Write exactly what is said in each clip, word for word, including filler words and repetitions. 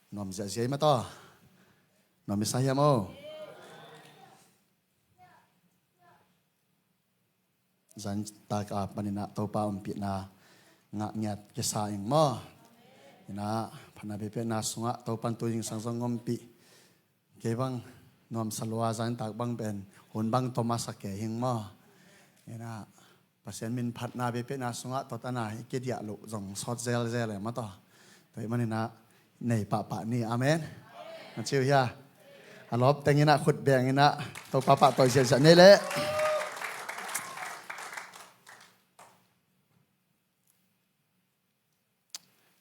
Nuam ziahziah i mataw. Nuam i sa hiam aw? Zan tak a paninah Topa ompihna ngah ngiat kisa ing maw? Inah phatna biakpiakna sungah Topan tu zingsang zong ompih. Kei bang nuamsa lua, zan tak bang pen hun bang tom a sa kei hing maw? Inah Pasian min phatna biakpiakna sungah tawtana i kidiah loh zong sawt zelzel e mataw. Tua hih maninah nei pahpah ni. Amen. Na ciu hia? A lawp tenginah khut benginah Topa pahtawi ziahziah nei leh.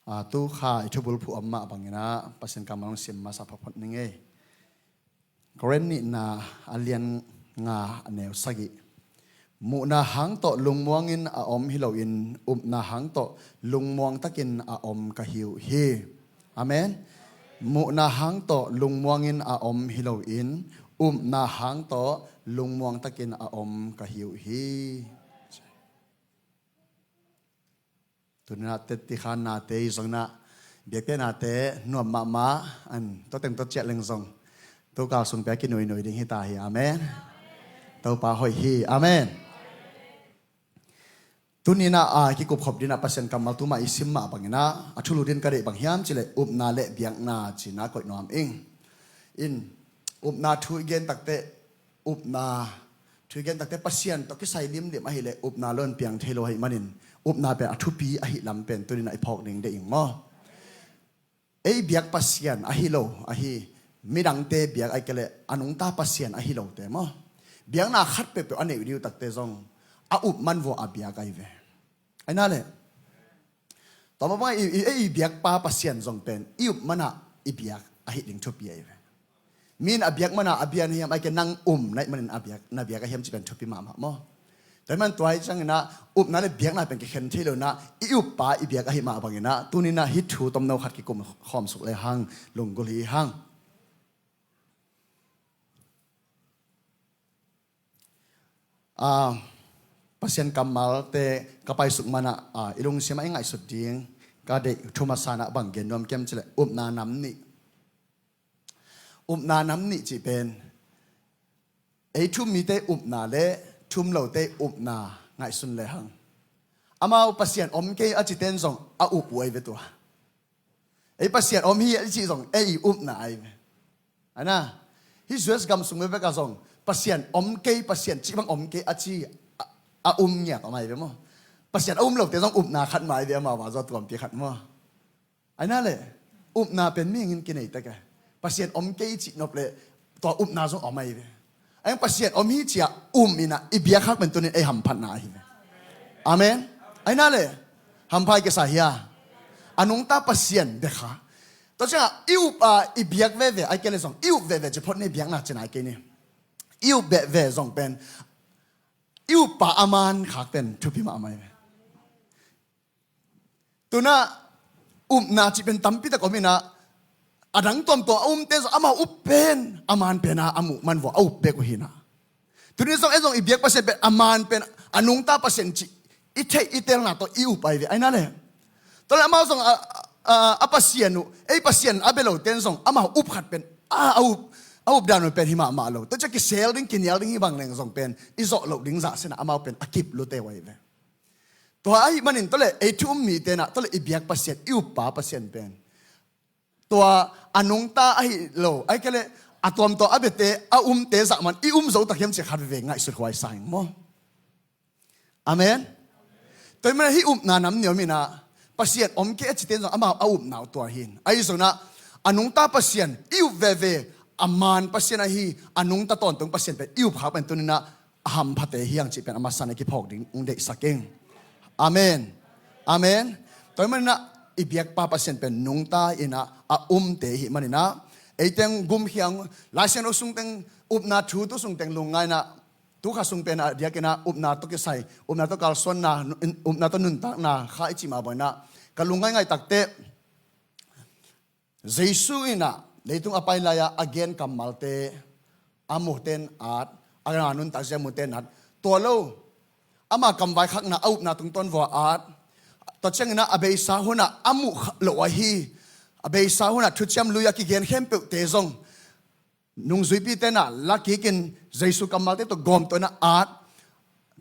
A, tu kha i thubulphuh om mah banginah Pasian kammal hong sim masa photphot ning ei. Korin nihna a lian nga a neu sagih. Muhna hang tawh lungmuangin a om hi loin upna hang tawh lungmuang takin a om ka hi uh hi. Amen. Muhna hang tawh lungmuangin a om hi loin upna hang tawh lungmuang takin a om ka hi uh hi. Tuninah tetti khan nate i zonginah biakpiaknate nuam mahmah an tawteng tawt ciah leng zong tukal sung pia kinuinui ding hita hi. Amen. Topa hoih hi. Amen. Tuninah a kikup khop dinah Pasian kammal tuma i sim mah banginah a thulu din ka deih bang hiam cileh upna le biakna cina koih nuam ing. In upna thu i gen takteh upna thu i gen takte Pasian tawh kisai limlim ahileh upna lo in piang thei lo ahih manin upna pen a thupi ahih lam pen tuninah i phawk ding deih ing maw? Ei biak Pasian ahi lo ahi midangte biak ahi kei leh a nungta Pasian ahi lote maw? Biakna khat peuhpeuh a neih diu takte zong a up man vua a biak ahi ve. Aina le tua mah bangah i, i, i biakpa Pasian zong pen i up manah i biak ahi ding thupi ahi ve. Mi in a biak manah a bia na hiam ahi kei nang um naih manin a biak na biak ahi hiam ci pen thupi mahmah maw? Tua hi man tua hi cianginah upna le biakna pen kikhen thei lonah i uppa i biak ahi mah banginah tuninah hih thu tomno khat kikum khawm suk le hang lunggulh hi hang. Ah, Pasian kammalte ka paisuk manah ah, i lungsimah i ngaihsut ding ka deih thu masa inah bang gen nuam kiam cileh upna nam nih. Upna nam nih cih pen ei thu um mite upna le thu um lote upna ngaihsun le hang. Amau Pasian om kei a citen zong a up uh ahi ve tua. Ei Pasian om hi a cih zong ei i upna ahi ve. Aina hih U S gam sung bekbek ah zong Pasian om kei, Pasian cih bang om kei a ci a, a um ngiat om ahi ve maw? Pasian a um lote zong upna khat mah ahi ve, amau a zaw tuampi khat maw? Aina le upna pen mihing in kinei tek e. Pasian om kei cih nop le tua upna zong om ahi ve. Ahi Pasian om hi cia um inah i biak khak pen tunin ei hamphatna ahi ve. Amen. Aina le hampha i kisa hia? A nungta Pasian bek kha. Tua ciangah i up a i biak veve ahi kei le zong i up veve ci phot ni, biakna cina ahi kei ni. I up veve zong pen i uppa a man khak pen thupi mahmah ahi ve. Tunah upna cih pen tampitak om inah a dang tuamtuam a umte zong amau up pen a man pena a muh man vua a up bek uh hinah. Tuni zong ei zong i biak Pasian pen a man pen a nungta Pasian cih i theih i telna tawh i up ahi ve aina le. Tua le amau zong a, a, a Pasian uh ei Pasian a bia loten zong amau up khat pen a, a up a up dan uh pen hi mahmah lo. Tua ciah kisel ding kinial ding hi bang leng zong pen i zawh loh ding zah sinah amau pen a kip lute uh ahi ve. Tua ahih manin tawleh ei thu um mite nah tawleh i biak Pasian, i uppa Pasian pen tua a nungta ahi lo ahi kei leh a tuamtuam a biate a umte zah man i um zo tak hiam ci khat veve ngaihsut huai sa ing maw? Amen. Tua hih manah hih upna nam nih om inah Pasian om kei a citen zong amau a upna uh tua hin ahi zonah a nungta Pasian i up veve a man Pasian ahi a nungta tawntung Pasian pen i up khak pen tuninah a hamphate hiang cih pen a masa inah kiphawk ding hong deihsak ing. Amen. Amen. Tua hih maninah i biakpa Pasian pen nungta inah a umte hih maninah eiteng gumkhiang Laisiangtho sungteng upna thu tu sungteng lungngainah tu kha sung pen a diakinah upna tawh kisai, upna tawh kalsuanna, upna tawh nuntakna kha i cih mah bawinah ka lungngaingai takte Jesu inah leitung a pai lai-ah a gen kammalte a muten at a na nuntak zia muten at tua lo ama kamvaikhakna a upna tungtawn vua at tua cianginah a beisa hunah a muh loh ahi a beisa hunah thuciam lui a kigen khempeuhte zong nungzuipite na la kikin Jesu kammalte tawh gawmtawh in a at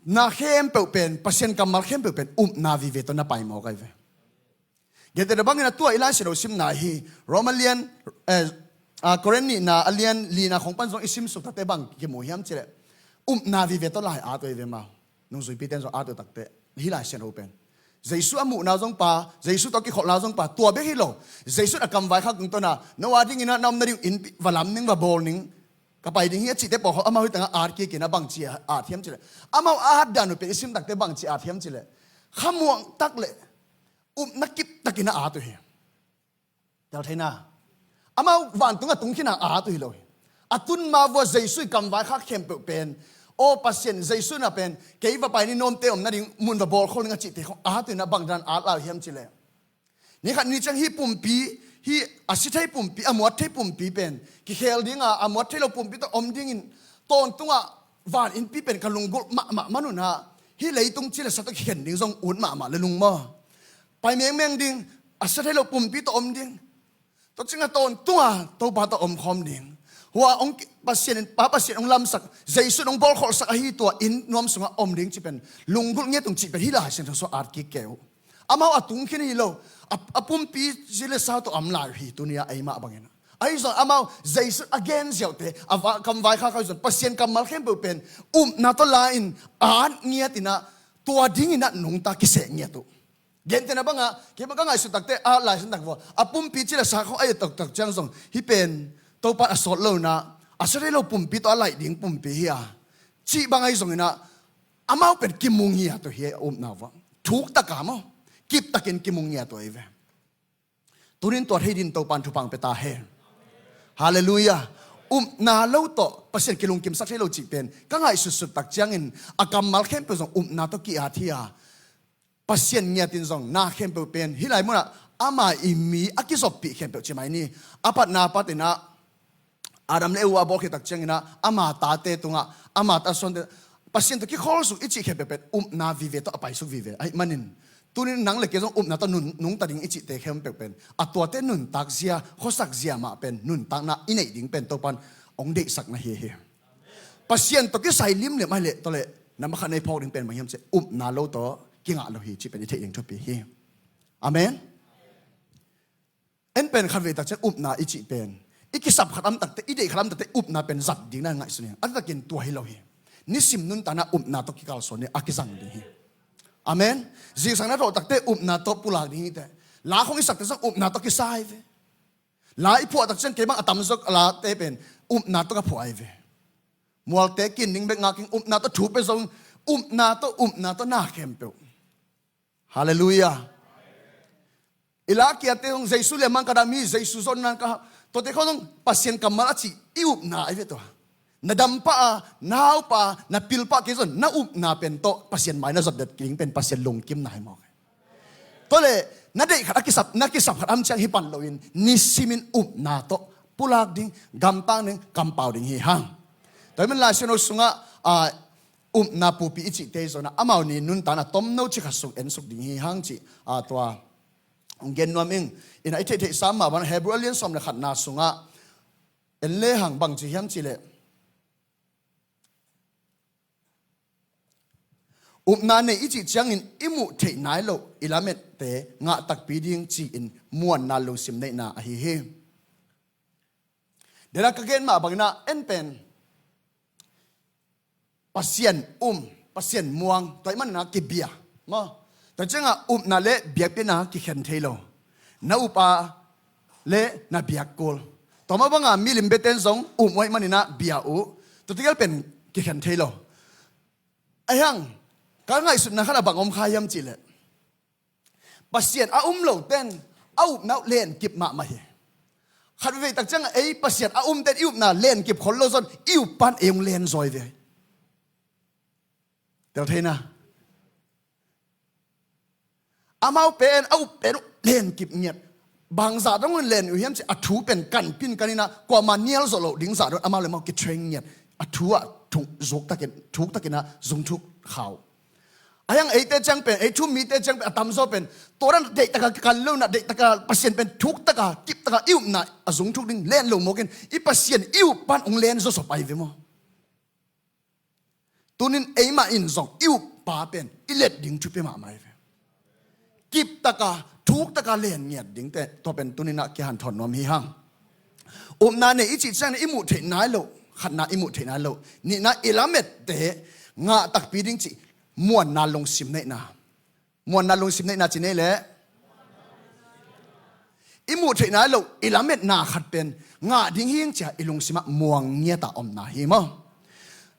na khempeuh pen, Pasian kammal khempeuh pen upna vive tawh na pai mawk ahi ve. Gentehna bangin a tua i Lai Siangtho simna hi, Roma lian, eh, a, Korin nihna a lian lina khong pan zong i simsuk takte bang kimu hiam cileh, upna vive tawh lai at uh ahi ve mau. Nungzuipite in zong at uh takte, hih Lai Siangtho pen Jesu a muhna zong pa, Jesu tawh kikholhna zong pa, tua bek hi lo. Jesu in a kam vaikhak tung tawh na, no a dingin a na om nading inn va lam ning, va bawl ning, ka pai ding hi a cihte pawlkhaw amau hih tangah at kikin a bangci at hiam cileh, amau a at dan uh pen i sim takte bangci at hiam cileh, khamuang tak le upna kip takin a at uh hi. Tel theina. Amau vantung a tung khin a at uh hi lo hi. A tun ma vua Jesu i kam vaikhak khempeuh pen, aw Pasian, Jesu na pen kei va pai ni, nawmte om nading mun va bawlkhol ning a cihte khong at uh in a bang dan at lai uh hiam cileh, ni khat ni ciang hih pumpi, hih a si thei pumpi, a muat thei pumpi pen kikhel dinga, a muat thei lo pumpi tawh om dingin tawntungah van innpi pen ka lunggulh mahmah manunah hih leitung ci le sa tawh kikhen ding zong ut mahmah le lung maw? Pai mengmeng ding, a sia thei lo pumpi tawh om ding. Tua ciangah tawntunga Topa tawh omkhawm ding. Hua hong ki-, Pasian in, Pa Pasian hong lamsak, Jesu in hong bawlkholhsak ahi tua inn nuam sungah om ding cih pen, lunggulh ngiat ung cih pen hih Lai Siangtho sungah at kik kei uh. Amau a tung khin hi lo, a, a pumpi ci le sa tawh om lai uh hi tuni-a eimah bangin. Ahi zong amau Jesu a gen ziauhte, a va-, kam vaikhak ahi zong Pasian kammal khempeuh pen upna tawh la-in at ngiat in a, tua dingin a nungta kiseh ngiat uh. Gentehna bangah, keimah ka ngaihsut takte, a Lai Siangtho vua, a pumpi ci le sa khong a et taktak ciang zong, hih pen Topa in a sawt lo in a, a sia thei lo pumpi tawh a laih ding pumpi hi a, cih bang ahi zongin a, amau pen kimu ngiat uh hi a, upna vua. Thuk taka maw, kip takin kimu ngiat uh ahi ve. Tunin tua thei din Topa in thupha hong pia ta hen. Halleluiah. Upna lo tawh Pasian kilungkimsak thei lo cih pen ka ngaihsutsut tak ciangin a kammal khempeuh zong upna tawh ki-at hi a, Pasian ngiat in zong na khempeuh pen hih lai munah ama i mi a kizoppih khempeuh ci mai ni. A patna a patin a Adam le Eva a bawlkhia tak ciangin a ama tate tungah, ama ta suante, Pasian tawh kikholsuk i cih khempeuh pen upna vive tawh a paisuk vive ahih manin, tunin nang le kei zong upna tawh nun, nungta ding i cihte khempeuh pen a tuate nuntak zia, khuasak zia mah pen nuntakna i neih ding pen Topa in hong deihsak na hi hi. Pasian tawh kisai limliam ahih leh, tua leh na makhat nei phawk ding pen bang hiam cih leh upna lo tawh kingah lo hi cih pen i theih ding thupi hi. Amen. En pen khatvei tak ciang upna i cih pen, i kisap khat am takte, i deih khat am takte upna pen zat ding na ngaihsun hi. A taktakin tua hi lo hi. Nisim nuntakna upna tawh kikalsuan hi, a kizang ding hi. Amen. Zingsang na thawh takte upna tawh pulak ding hi teh. La khong i sakte zong upna tawh kisa hi ve. La i phuah tak ciang kei bang a tamzaw a late pen upna tawh ka phuah ahi ve. Mualte kin ding bek ngak ing, upna tawh thu pia zong, upna tawh, upna tawh na khempeuh. Halleluiah. I la kiate zong Jesu lian man ka dam hi, Jesu zon nan ka, tuate khong zong Pasian kammal a cih i upna ahi ve tua. Na dampa a, na haupa a, na pilpa a, kei zong na upna pen tawh Pasian mai na zot det ding pen Pasian lungkimna hi mawk. Tua leh na deih khat a kisap, na kisap khat am ciang hi pan loin nisimin upna tawh pulak ding, gamtang ding, kampau ding hi hang. Tua hi man Lai Siangtho sungah, a, upna pupi i cihte zong a, amau ni nuntakna tomno ci khat sung ensuk ding hi hang cih, a, tua hong gen nuam ing. Ina i theihtheih sam mah bang Hebrew a lian sawm le khatna sungah en le hang bang ci hiam cih leh, upna nei i cih ciangin i muh theih nai loh i lamette ngah takpi ding ci-in muanna lungsim neihna ahi hi. Dena ka gen mah bangin a en pen Pasian um, Pasian muang, tua ahih manin a kibia maw? Tua ciangah upna le biakpiakna kikhen thei lo. Na up a le na biak kul. Tua mah banga milim biate in zong um uh ahih manin a bia uh. Tua tegel pen kikhen thei lo. Ahi hang, ka ngaihsutna khat a bang om kha hiam cih leh, Pasian a um lote in a upna uh lenkip mahmah hi. Khatvei tak ciangah ei Pasian a umte in i upna lenkip khol lo zong i up pan ei hong len zaw hi ve. Tel theina. Amau pen a up pen uh lenkip ngiat. Bang zah dong un len uh hiam cih leh a thu pen kanpin kan in a, kuamah nial zawh loh ding zah dong un amau le amau kitrain ngiat. A thu ah thuk zuk takin, thuk takin a zung thuk khau. A hiang eite ciang pen, ei thu-um mite ciang pen, a tamzaw pen, tua dan deihtaka kikal lo-in ah, deihtaka Pasian pen thuktaka, kiptaka i upna a zung thuk ding len lo mawk in, i Pasian i up pan hong len zawzaw pai ve maw? Tunin eimah in zong i uppa pen i let ding thupi mahmah hi ve. Kiptaka, thuktaka len ngiat dingte, tua pen tuninah kihanthawn nuam hi hang. Upna nei i cih ciangin i muh theih nai loh, khatna i muh theih nai loh, nihna i lamette ngah takpi ding cih muanna lungsim neihna. Muanna lungsim neihna ci nei leh i muh theih nai loh i lametna khat pen ngah ding hing cia i lungsimah muang ngiata omna hi maw?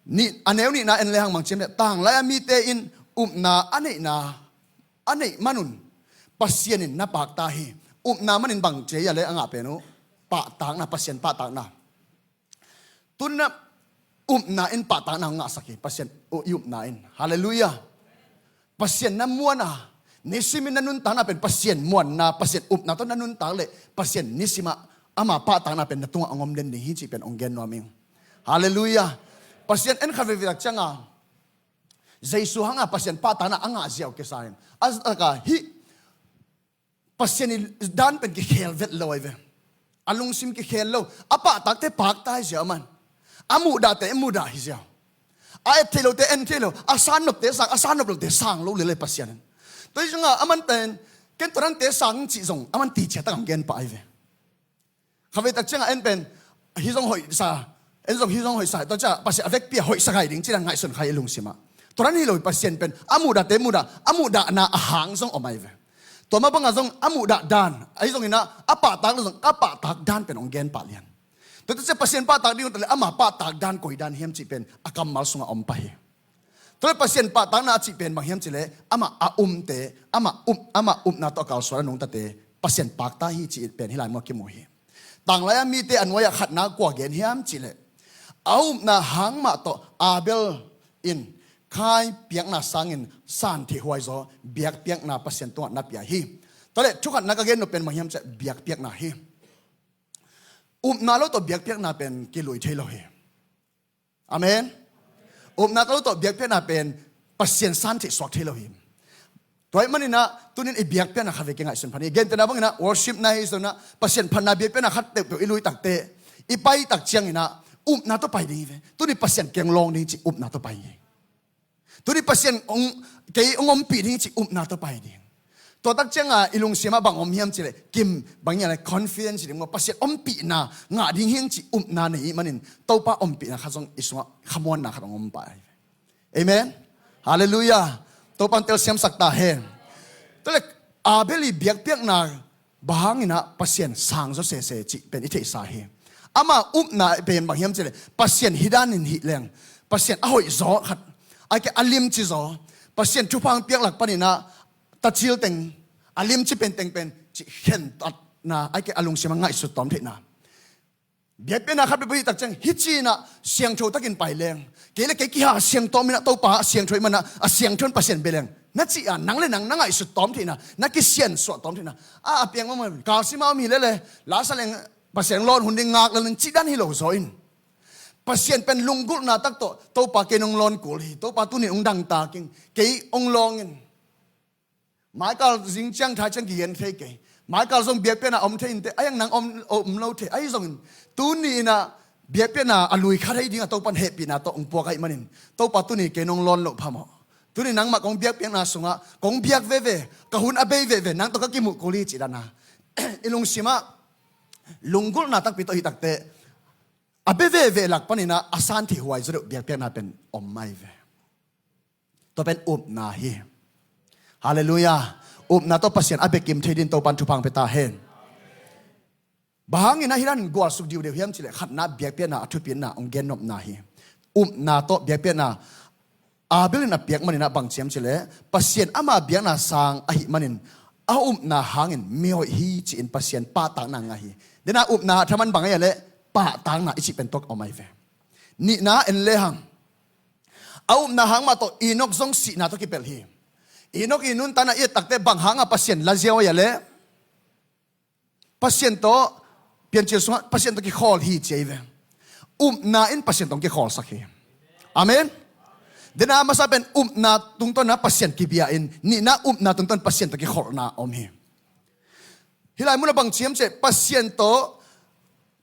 Nih, a neu nihna en lehang bang ci hiam leh, tanglai-a mite in upna a neihna a neih manun Pasian in na pakta hi. Upna manin bang ci a leh a ngah pen uh, pahtakna, Pasian pahtakna. Tunna upna in pahtakna hong ngahsak hi, Pasian uh i upna in. Halleluiah. Pasian na muan a, nisimin na nuntakna pen Pasian muanna, Pasian upna tawh na nuntak leh Pasian nisimah ama pahtakna pen na tungah hong om den ding hi cih pen hong gen nuam ing. Halleluiah. Pasian en khat veve tak cianga Jesu hanga Pasian pahtakna a ngah ziau kisa in, a taka hih Pasian i dan pen kikhel vet lo ahi ve. A lungsim kikhel lo. A pahtakte pakta hi ziau aman. A muhdahte muhdah hi ziau. A et thei lote en thei lo. A sannopte sang, a sannop lote sang lo lel ahi Pasian in. Tua hi zongah aman pen ken tua dante sang cih zong aman ticia tak hong gen pah ahi ve. Khavei tak ciangah en pen hih zong hoihsa, en zong hih zong hoihsa, tua ciah Pasian a vekpi a hoihsa gai ding ci dan ngaihsun kha i lungsimah. Tua dan hi lo hi, Pasian pen a muhdahte muhdah, a muhdahna a hang zong om ahi ve. Tua mah bangah zong a muhdah dan ahi zonginah a pahtak lo zong a pahtak dan pen hong gen pah lian. Tua ciah Pasian pahtak ding uh ta leh ama pahtak dan koi dan hiam cih pen a kammal sungah om pah hi. Tua leh Pasian pahtakna a cih pen bang hiam cih leh amah a umte, amah um, amah upna tawh a kalsuan a nungtate Pasian pakta hi cih pen hih lai muah kimu hi. Tanglai-a mite a nuai-ah khatna kua gen hiam cih leh, a upna hang mah tawh Abel in Kain piakna sangin santheih huaizaw biakpiakna Pasian tungah na pia hi. Tua leh thukhatna ka gen nop pen bang hiam cih leh biakpiakna hi. Upna lo tawh biakpiakna pen kilui thei lo hi. Amen. Upna tawh biakpiakna pen Pasian santheih suak thei lo hi. Tua ahih maninah tunin i biakpiakna khat vei kingaihsun phan hi. Gentehna banginah worship night hi zonah Pasian phatna biakpiakna khat peuhpeuh i lui takte, i pai tak cianginah upna tawh pai ding hi ve. Tuni Pasian kei hong lawng ding cih upna tawh pai hi. Tuni Pasian hong, kei hong ompih ding cih upna tawh pai ding. Tua tak cianga i lungsimah bang om hiam cih leh kim, bang hiam leh confidence ding maw, Pasian ompihna ngah ding hiang cih upna nei ih manin Topa ompihna khat zong i sungah khamuanna khat hong om pah ahi ve. Amen. Halleluiah. Topa in telsiamsak ta hen. Tua leh Abel i biakpiakna bang hanginah Pasian sang zaw sese cih pen i theihsa hi. Ama upna pen bang hiam cih leh Pasian hih danin hih leng, Pasian a hoih zaw khat, ahih kei a limci zaw, Pasian thupha hong piak lak paninah tacil teng, a limci penteng pen cih khentatna, ahih kei a lungsim a ngaihsut tawm theihna. Biakpiakna khat peuhpeuh hih tak ciang hih ci-inah siangtho takin pai leng, kei le kei kiha siangtawm inah Topa a siangtho ih manah a siangtho in Pasian bia leng na cih a nang le nang na ngaihsut tawm theihna, na kisiansuah tawm theihna. A, a piang mahmah kalsima om hi lele, lasa leng Pasian lawn hun ding ngak lel ning cih dan hi lo zaw in, Pasian pen lunggulhna tak tawh Topa kei nong lawn kul hi, Topa tunin hong dangtak ing, kei hong lawng in. Maikal zing ciang thai ciang kigen thei kei. Maikal zong biakpiakna om thei inteh, a hiang nang om, om lo thei. Ahi zongin tuni inah biakpiakna a lui kha thei dingah Topan hehpihna tawh hong puak ahih manin Topa tuni kei nong lawn loh phamawh. Tuni nangmah kong biakpiakna sungah kong biak veve, ka hun a bei veve, nang tawh ka kimuh kul hi cih dana i lungsimah lunggulhna takpi tawh hih takteh a bei veve lak paninah a santheih huai zaw deuh biakpiakna pen om mai ve. Tua pen upna hi. Halleluiah. Upna tawh Pasian a bekim thei din Topan thupha hong pia ta hen. Bang hanginah hih dan gualsuk diudeu hiam cih leh khatna biakpiakna a thupitna hong gennopna hi. Upna tawh biakpiakna Abel in a piak maninah bang ci hiam cih leh Pasian ama biakna sang ahih manin a upna hangin mihoih hi ci-in Pasian pahtakna ngah hi. Dena upna a thaman bang ahi a leh pahtakna i cih pen tawh om ahi ve. Nihna en lehang a upna hang mah tawh Enok zong sihna tawh kipelh hi. Enok i nuntakna i et takteh bang hanga Pasian la ziau ahi a leh Pasian tawh, Piancil sungah Pasian tawh kikhawl hi ci ahi ve. Upna in Pasian tawh hong kikhawlsak hi. Amen. Dena masa pen upna tungtawn a Pasian kibia in, nihna upna tungtawn Pasian tawh kikholhna om hi. Hih lai munah bang ci hiam cih leh Pasian tawh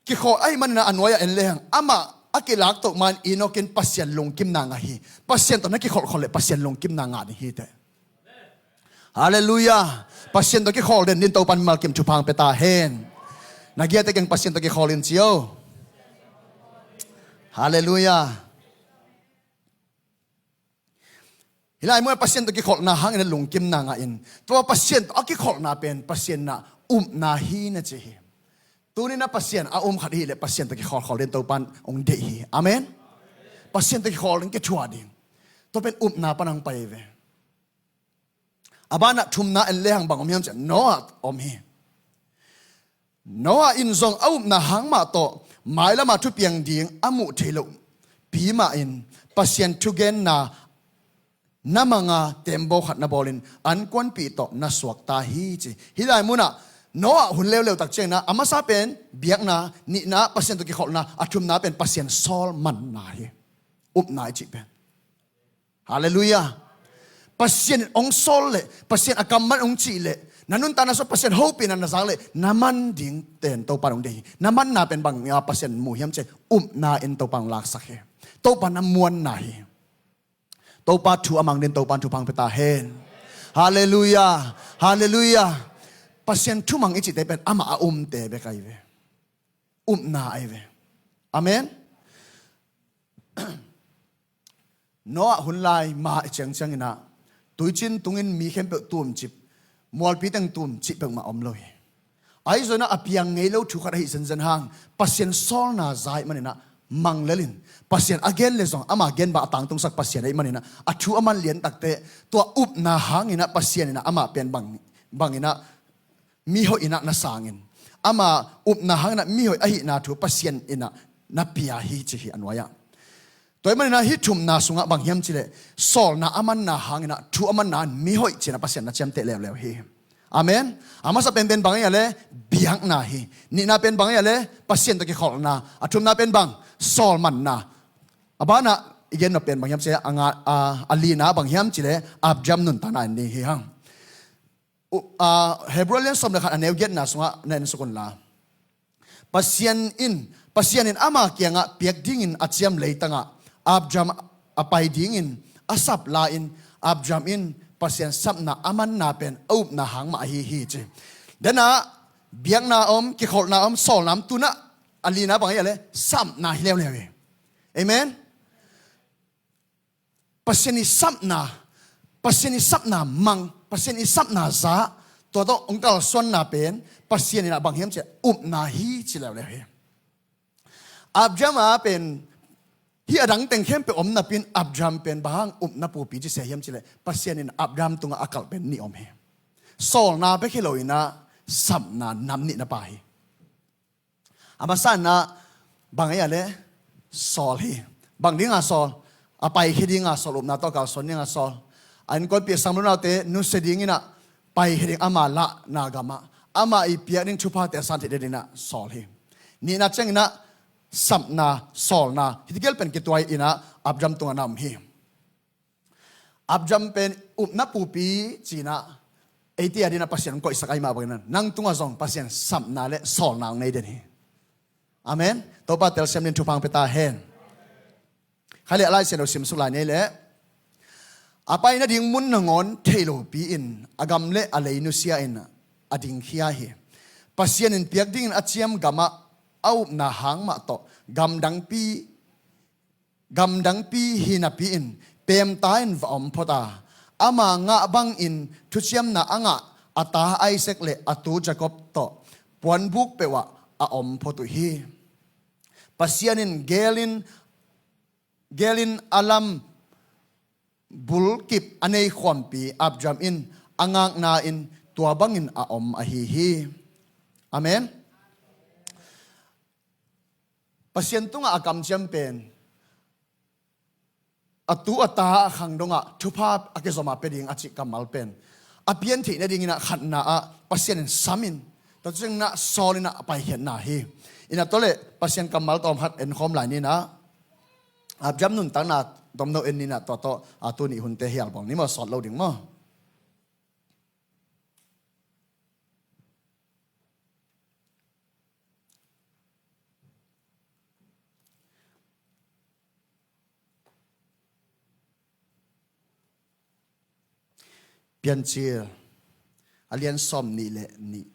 kikholh ahih manin a nuai-ah en lehang amah a kilakto man Enoch in Pasian lungkimna ngah hi. Pasian tawh na kikholhkholh leh Pasian lungkimna ngah ding hi teh. Halleluiah. Pasian tawh kikholh den dingin Topan mimal kim thupha pia ta hen. Na giate kiang Pasian tawh kikholh in ci o. Halleluiah. Hih lai munah Pasian tawh kikholhna hangin a lungkimna ngah in, tua Pasian tawh a kikholhna pen Pasian na upna hi na ci hi. Tuni-in a Pasian a um khat hi leh Pasian tawh kikholhkholh dingin Topan hong deih hi. Amen. Pasian tawh kikholh ding, kithuah ding. Tua pen upna pan hong pai ve. A banah thumna en lehang bang om hiam cih leh Noah om hi. Noah in zong a upna hang mah tawh mailam a thupiang ding a muh theih loh pi mah in Pasian thugenna na mang a, tembaw khat na bawl in ankuanpih tawh na suakta hi ci. Hih lai munah Noah hun leuleu tak ciangin a masa pen biakna, nihna Pasian tawh kikholhna, a thumna pen Pasian sawl manna hi. Upna i cih pen. Halleluiah. Pasian in hong sawl leh, Pasian a kammal hong cih leh, na nuntakna sungah Pasian hopihna na zak leh, na man ding pen Topan hong deih hi. Na manna pen bang a Pasian mu hiam cih leh, upna in Topan hong laksak hi. Topan na muanna hi. Topa thu a mang dingin Topan thupha pia ta hen. Halleluiah. Halleluiah. Pasian thu mang i cihte pen amah a umte bek ahi ve. Upna ahi ve. Amen. Noah hun lai mah i ciangciang in a, tuicin tungin mi khempeuh tumcip, mualpi teng tumcip peuhmah om lo hi. Ahi zongin a piang ngei lo thu khat ahi zenzen hang, Pasian sawlna za ahih manin a mang lel in, Pasian a gen leh zong ama gen bang a tangtungsak Pasian ahih manin a, a thu a man lian takte, tua upna hangin a Pasian in a amah pen bang, bangin a mihoih in a na sangin, ama upna hangin a mihoih ahihna thu Pasian in a na pia hi ci hi a nuai-ah. Tua ahih manin a hih thumna sungah bang hiam cih leh, sawlna a manna hangin a, thu a manna in mihoih ci-in a Pasian na ciamteh leuleu hi. Amen. A masa penpen bang ahia leh, biakna hi. Nihna pen bang ahia leh, Pasian tawh kikholhna. A thumna pen bang, sawl manna. A banah i gen nop pen bang hiam cih leh, a nga, a, a lina bang hiam cih leh, Abraham nuntakna en ding hi hang. Uh, a, Hebrew lian sawm le khat a neu giatna sungah na ensuk un la. Pasian in, Pasian in ama kiangah piak dingin a ciam leitangah Abraham a pai dingin a sap lai-in, Abraham in Pasian sapna a manna pen a upna hang mah ahi hi ci. Dena biakna om, kikholhna om, sawlna om, tu-in a lina bang ahia leh, sapna hi leuleu hi. Amen. Pasian i sapna, Pasian i sapna mang, Pasian i sapna za, tua tawh hong kalsuanna pen Pasian in a bang hiam cih leh, upna hi ci leuleu hi. Abraham a pen, hih a dang teng khempeuh om napi-in Abraham pen bang hang upna pupi ci sia hiam cih leh, Pasian in Abraham tungah a kalh pen nih om hi. Sawlna bek hi lo-in a, sapna nam nih na pia hi. A masa in a bang ahia leh, sawl hi. Bang dinga sawl? A paikhia dinga sawl, upna tawh kalsuan dinga sawl. A innkuanpih a sam lo naute nusia dingin a paikhia ding, ama lahna gamah, ama i piak ding thuphate a san theih dingin a sawl hi. Nihna ciangin a sapna, sawlna, hih tegel pen kituak in a Abraham tungah na om hi. Abraham pen upna pupi ci-in a, eite a dingin a Pasian hong koihsak ahih mah bangin a, nang tungah zong Pasian sapna le sawlna hong nei den hi. Amen. Topa telsiam dingin thupha hong pia ta hen. Khai le, a Lai Siangtho sim suk lai ni leh, a pai nading mun nangawn thei lopi-in a gam le a lei nusia-in a dingkhia hi. Pasian in piak dingin a ciam gamah a upna hang mah tawh gamdangpi gamdangpi hi napi-in peemta-in va om phot a, ama ngah bangin thuciamna a ngah a ta Isaac le a tu Jacob tawh puanbuk peuhah a om phot uh hi. Pasian in gelin, gelin a lam bulkip a nei khuampi Abraham in a ngakna-in tua bangin a om ahi hi. Amen. Pasian tungah a kamciam pen, a tu a ta a khang dongah thupha a kizom a pia ding a cih kammal pen, a pian theih nadingin a khatna ah Pasian in sam in, tua ciangin a sawl in a paikhiatna hi. In a tua leh Pasian kammal tawm khat enkhawm lai ni in a, Abraham nuntakna Domno en ni nah, tua tawh a tuni hunte hial bawl ni maw, sawt lo ding maw? Piancil a lian sawm nih le nih.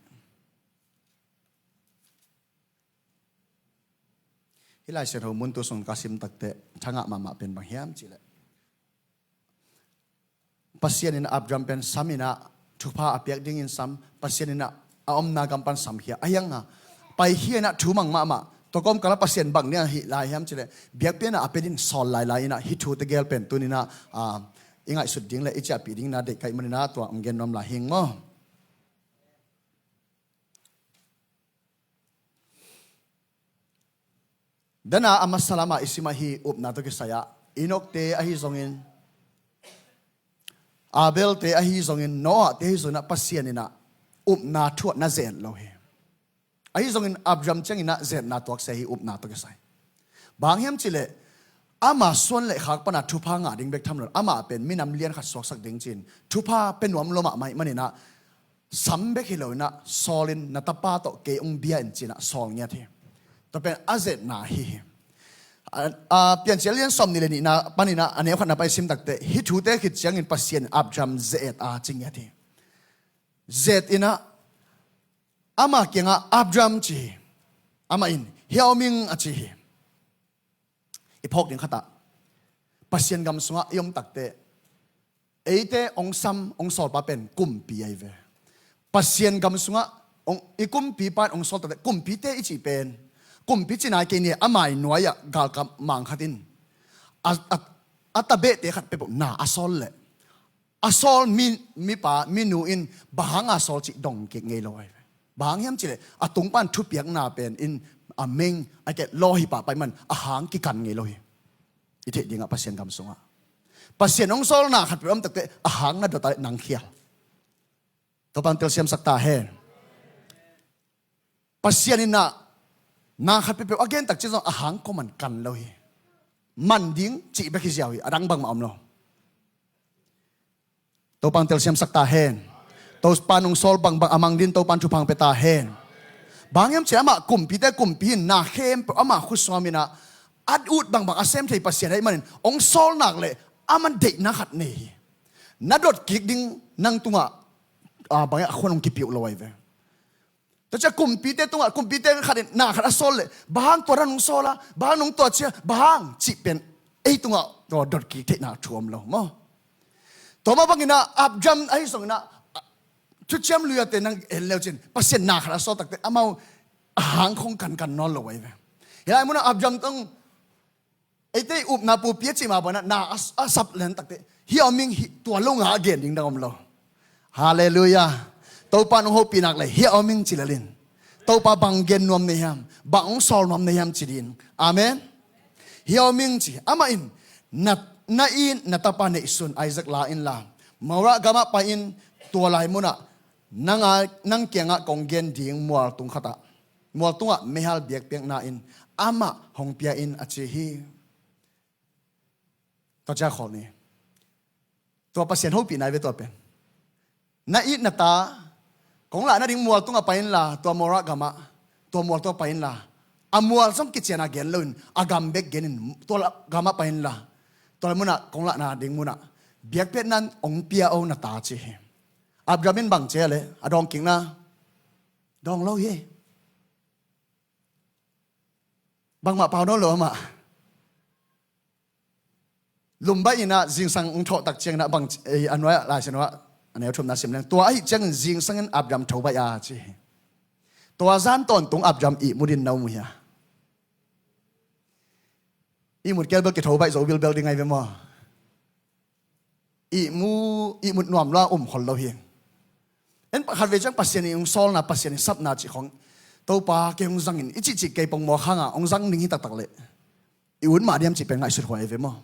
Hih Lai Siangtho mun tu sung ka sim takteh thangah mahmah pen bang hiam cihleh, Pasian in Abraham pen sam inah, thupha a piak dingin sam, Pasian inah a omna gam pan samkhia a hianga paikhia inah thu mang mahmah. Tua kawmkala Pasian bang nia hih lai hiam cihleh, biakpiakna a pia ding sawl lailai inah hih thu tegel pen tuninah, ah, i ngaihsut ding le i ciahpih ding inah deih ka hih maninah tua hong gen nuam lai hing maw? Dana a masa lamah i simah hih upna tawh kisai-ah Enokte ahi zongin, Abelte ahi zongin, Noahte ahi zongin ah Pasian inah upna thu ah na ze-et lo hi. Ahi zongin Abraham ciangin ah ze-etna tuaksia hi upna tawh kisai. Bang hiam cihleh, ama suan le khak pana thupha ngah ding bek tham lo, amah pen minam lian khat suaksak ding ci-in thupha pia nuam lo mahmah ahih maninah, sam bek hi lo inah sawl in, na tapa tawh kei hong bia in ci-inah sawl ngiat hi. Tua pen a ze-etna ahi hi. A, a, Piancil lian sawm nih le nihna paninah a neu khatna pan i sim takteh hih thute khit ciangin Pasian Abraham ze-et a ci ngiat hi. Ze-et inah ama kiangah Abraham ci hi. Amah in hih a om ing a ci hi. I phawk ding khatah, Pasian gam sungah i om takteh eite hong sam hong sawlpa pen kumpi ahi ve. Pasian gam sungah hong, i kumpipa in hong sawl takteh, kumpite i cih pen, kumpi ci nai kei ni, a mai nuai-ah galkap mang khat in a, a, a tabehte khat peuhpeuh na a sawl leh, a sawl mi, mipa minu in bang hanga sawl cih dong kik ngei lo ahi ve. Bang hang hiam cihleh, a tungpan thupiakna pen in a meng a keh law hi pahpah ahih man a hang kikan ngei lo hi. I theih dingah Pasian gam sungah Pasian hong sawlna khat peuh om takteh a hang na dot a leh nang khial. Topa'n telsiamsak ta hen. Pasian inah na khat peuhpeuh a gen tak ciang zong a hang kuaman kan lo hi. Man ding cih bek hi ziau hi, a dang bangmah om lo. Topa'n telsiamsak ta hen. Topa'n hong sawl bangbang a mang dingin Topa'n thupha hong pia ta hen. Bang hiam cihleh amah kumpite kumpi in na khempeuh ama khut sungah om inah, a ut bangbang a sem thei Pasian ahih manin hong sawl nak leh aman deihna khat nei hi. Na dot kik ding nang tungah, ah, bang hiam a khuan hong kipia uh lo ahi ve. Tua ciang kumpite tungah, kumpite khat in na khat a sawl leh, bang hang tua dan hong sawl a, bang hang nong tua cia, bang hang cih pen ei tungah tua dot kik theihna thu om lo maw? Tua mah bangin ah Abraham ahi zongin ah, Thuciam Lui-ate nang en leu cin, Pasian na khat a sawl takteh amau a hang khong kankan nawn lo ahi ve. Hih lai munah Abraham tawh eite upna pupi a cih mah bangin ah na a, a sap lian takteh, hih a om ing, hih tua lo nga a gen ding dang om lo. Halleluiah. Topa nong hopih nak leh hih a om ing ci lel in. Topa bang gen nuam na hiam, bang hong sawl nuam na hiam ci ding. Amen. Hih a om ing ci. Amah in na, na it na tapa neihsun Isaac la inla, Moriah gamah pai in, tua lai munah nang a, nang kiangah kong gen ding mualtung khatah, mualtungah meihal biakpiakna in amah hong pia in a ci hi. Tua ciang khawl ni. Tua Pasian hopihna hi ve tua pen. Na it na ta, kong lah nading mualtungah pai inla, tua Moriah gamah, tua mualtungah pai inla. A mual zong kician a gen loin, a gam bek genin, tua gamah pai inla. Tua munah, kong lah nading munah biakpiakna in hong pia o na ta ci hi. Abraham in bang ci a leh, a dawng kikna, dawng lo hi. Bangmah pau nawn lo amah. Lumbaih inah zingsang hong thawh tak ciangin ah bang, eh, a nuai-ah Lai Siangtho ah a neu thumna sim leng. Tua ahih ciangin zingsang in Abraham tho baih a ci hi. Tua zan tawntung Abraham ihmut in na um uh hia? Ihmut kei bel kitho baih zo bilbel ding ahi ve maw? Ihmu, ihmut nuam lua um khol lo hi. En, khatvei ciang Pasian in hong sawlna, Pasian in sapna cih khong, Topa kei hong zang in i cihcih kei pongmawk hanga hong zang ding hi taktak leh, i ut mah diam cih pen ngaihsut huai ahi ve maw?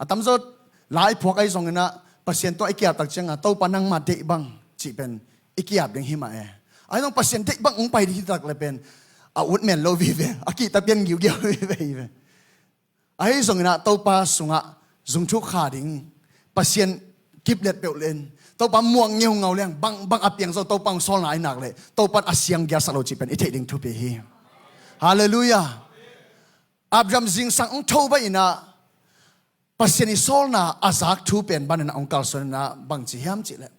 A tamzaw lai phuak ahi zongin ah Pasian tawh i kiap tak cianga, Topa nangma deih bang cih pen i kiap ding hi mah e. Ahi zong Pasian deih bang hong pai ding hi tak leh pen a ut men lo vive, a kihta pian giugiau vive hi ve. Ahi zongin ah Topa sungah zungthuk kha ding, Pasian kiplet peuh len, Topa muang ngeungau leng, bang bang a piang zong Topa hong sawlna ai nak leh Topa in a siang gialsak lo cih pen i theih ding thupi hi. Halleluiah. Abraham zingsang hong tho baih in ah Pasian i sawlna a zak thu pen ban in ah hong kalsuan in ah bang ci hiam cih leh,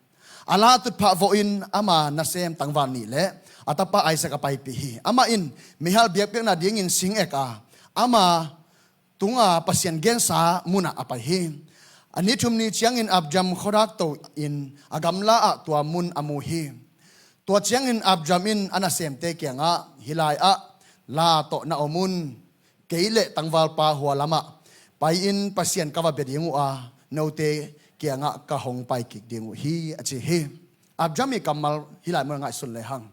a la tutphah vawh in ama nasem tangval nih leh a tapa Isaac a paipih hi. Amah in meihal biakpiakna dingin sing ek a, ama tunga Pasian gensa munah a pai hi. A ni thum ni ciangin Abraham khuadak to in a gamla ah tua mun a mu hi. Tua ciangin Abraham in a nasemte kiangah, "Hih lai-ah la tawh na om un. Kei le tangvalpa hua lamah pai-in Pasian ka va bia ding uh a, note kiangah ka hong pai kik ding uh hi," a ci hi. Abraham i kammal hih lai mun ah ngaihsun lehang,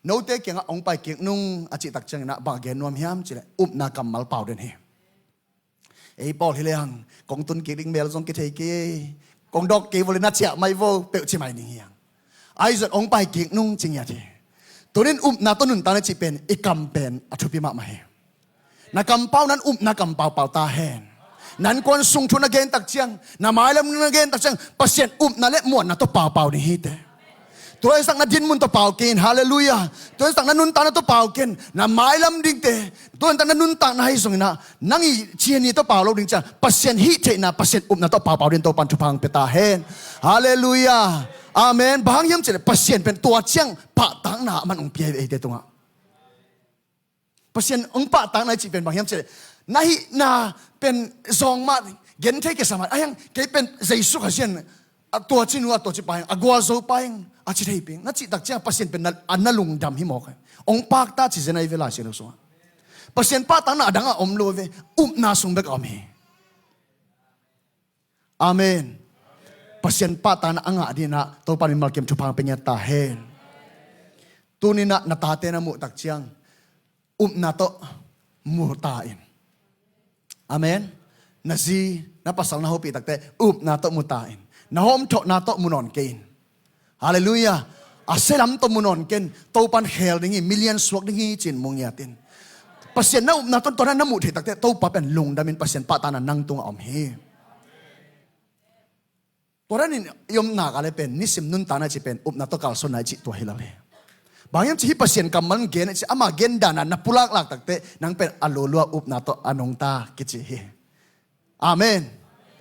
"Note kiangah hong pai kik nung," a cih tak ciangin ah bang a gen nuam hiam cih leh upna kammal pau den hi. Ei pawl hi lehang, "Kong tun kik ding mel zong kithei kei, kong dawk kei vo le, na ciah mai vo," peuh ci mai ning hi hang. Ahi zong hong pai kik nung ci ngiat hi. Tuni-in upna tawh nuntakna cih pen i kam pen a thupi mahmah hi. Na kampau nan upna kampau pau ta hen. Nan kuan sung thu na gen tak ciang, na mailam na gen tak ciang, Pasian upna le muanna tawh paupau ding hi teh. Tua hi zong na dinmun tawh pau kei in, halleluiah. Tua hi zong na nuntakna tawh pau kei in, na mailam dingte. Tua hi zong na nuntakna hi zongin ah, nang i ciani tawh pau lo ding ciang, Pasian hih theihna, Pasian upna tawh paupau ding Topa'n thupha hong pia ta hen. Halleluiah. Amen. Bang hang hiam cih leh Pasian pen tua ciang pahtakna a man hong pia hi eite tungah. Pasian hong pahtakna i cih pen bang hiam cih leh, na hihna pen zawng mah, genthei kisa mah, a hiang kei pen Jesu Khazih in a tua ci nu a tua ci pa hiang, a gualzo pa hiang, a ci thei ping. Na cih tak ciang Pasian pen na, a na lungdam hi mawk hi. Hong pakta ci zen ahi ve Lai Siangtho sungah. Pasian pahtakna a dang a om lo ve, upna sung bek a om hi. Amen. Pasian pahtakna a ngah dingin ah Topa in mimal kim thupha hong pia ngiat ta hen. Tuni-in ah na tate na muh tak ciang upna tawh mu ta in. Amen. Na zi, na pasal na hopih tak teh upna tawh mu ta in. Na hawmthawhna tawh mu nawn kei in. Halleluiah. A sia lam tawh mu nawn kei in, Topa'n khel ding hi, milian suak ding hi ci-in mu ngiat in. Pasian na upna tawh tua na muh theih tak teh Topa pen lungdam in, Pasian pahtakna nang tungah om hi. Tua dan in i om nak leh pen nisim nuntakna i cih pen upna tawh kalsuanna i cih tua hi lo hi. Bang hiam cih leh hih Pasian kammal gen i cih, ama gen dan a na pulak lak tak teh nang pen a lulua upna tawh a nungta kici hi. Amen.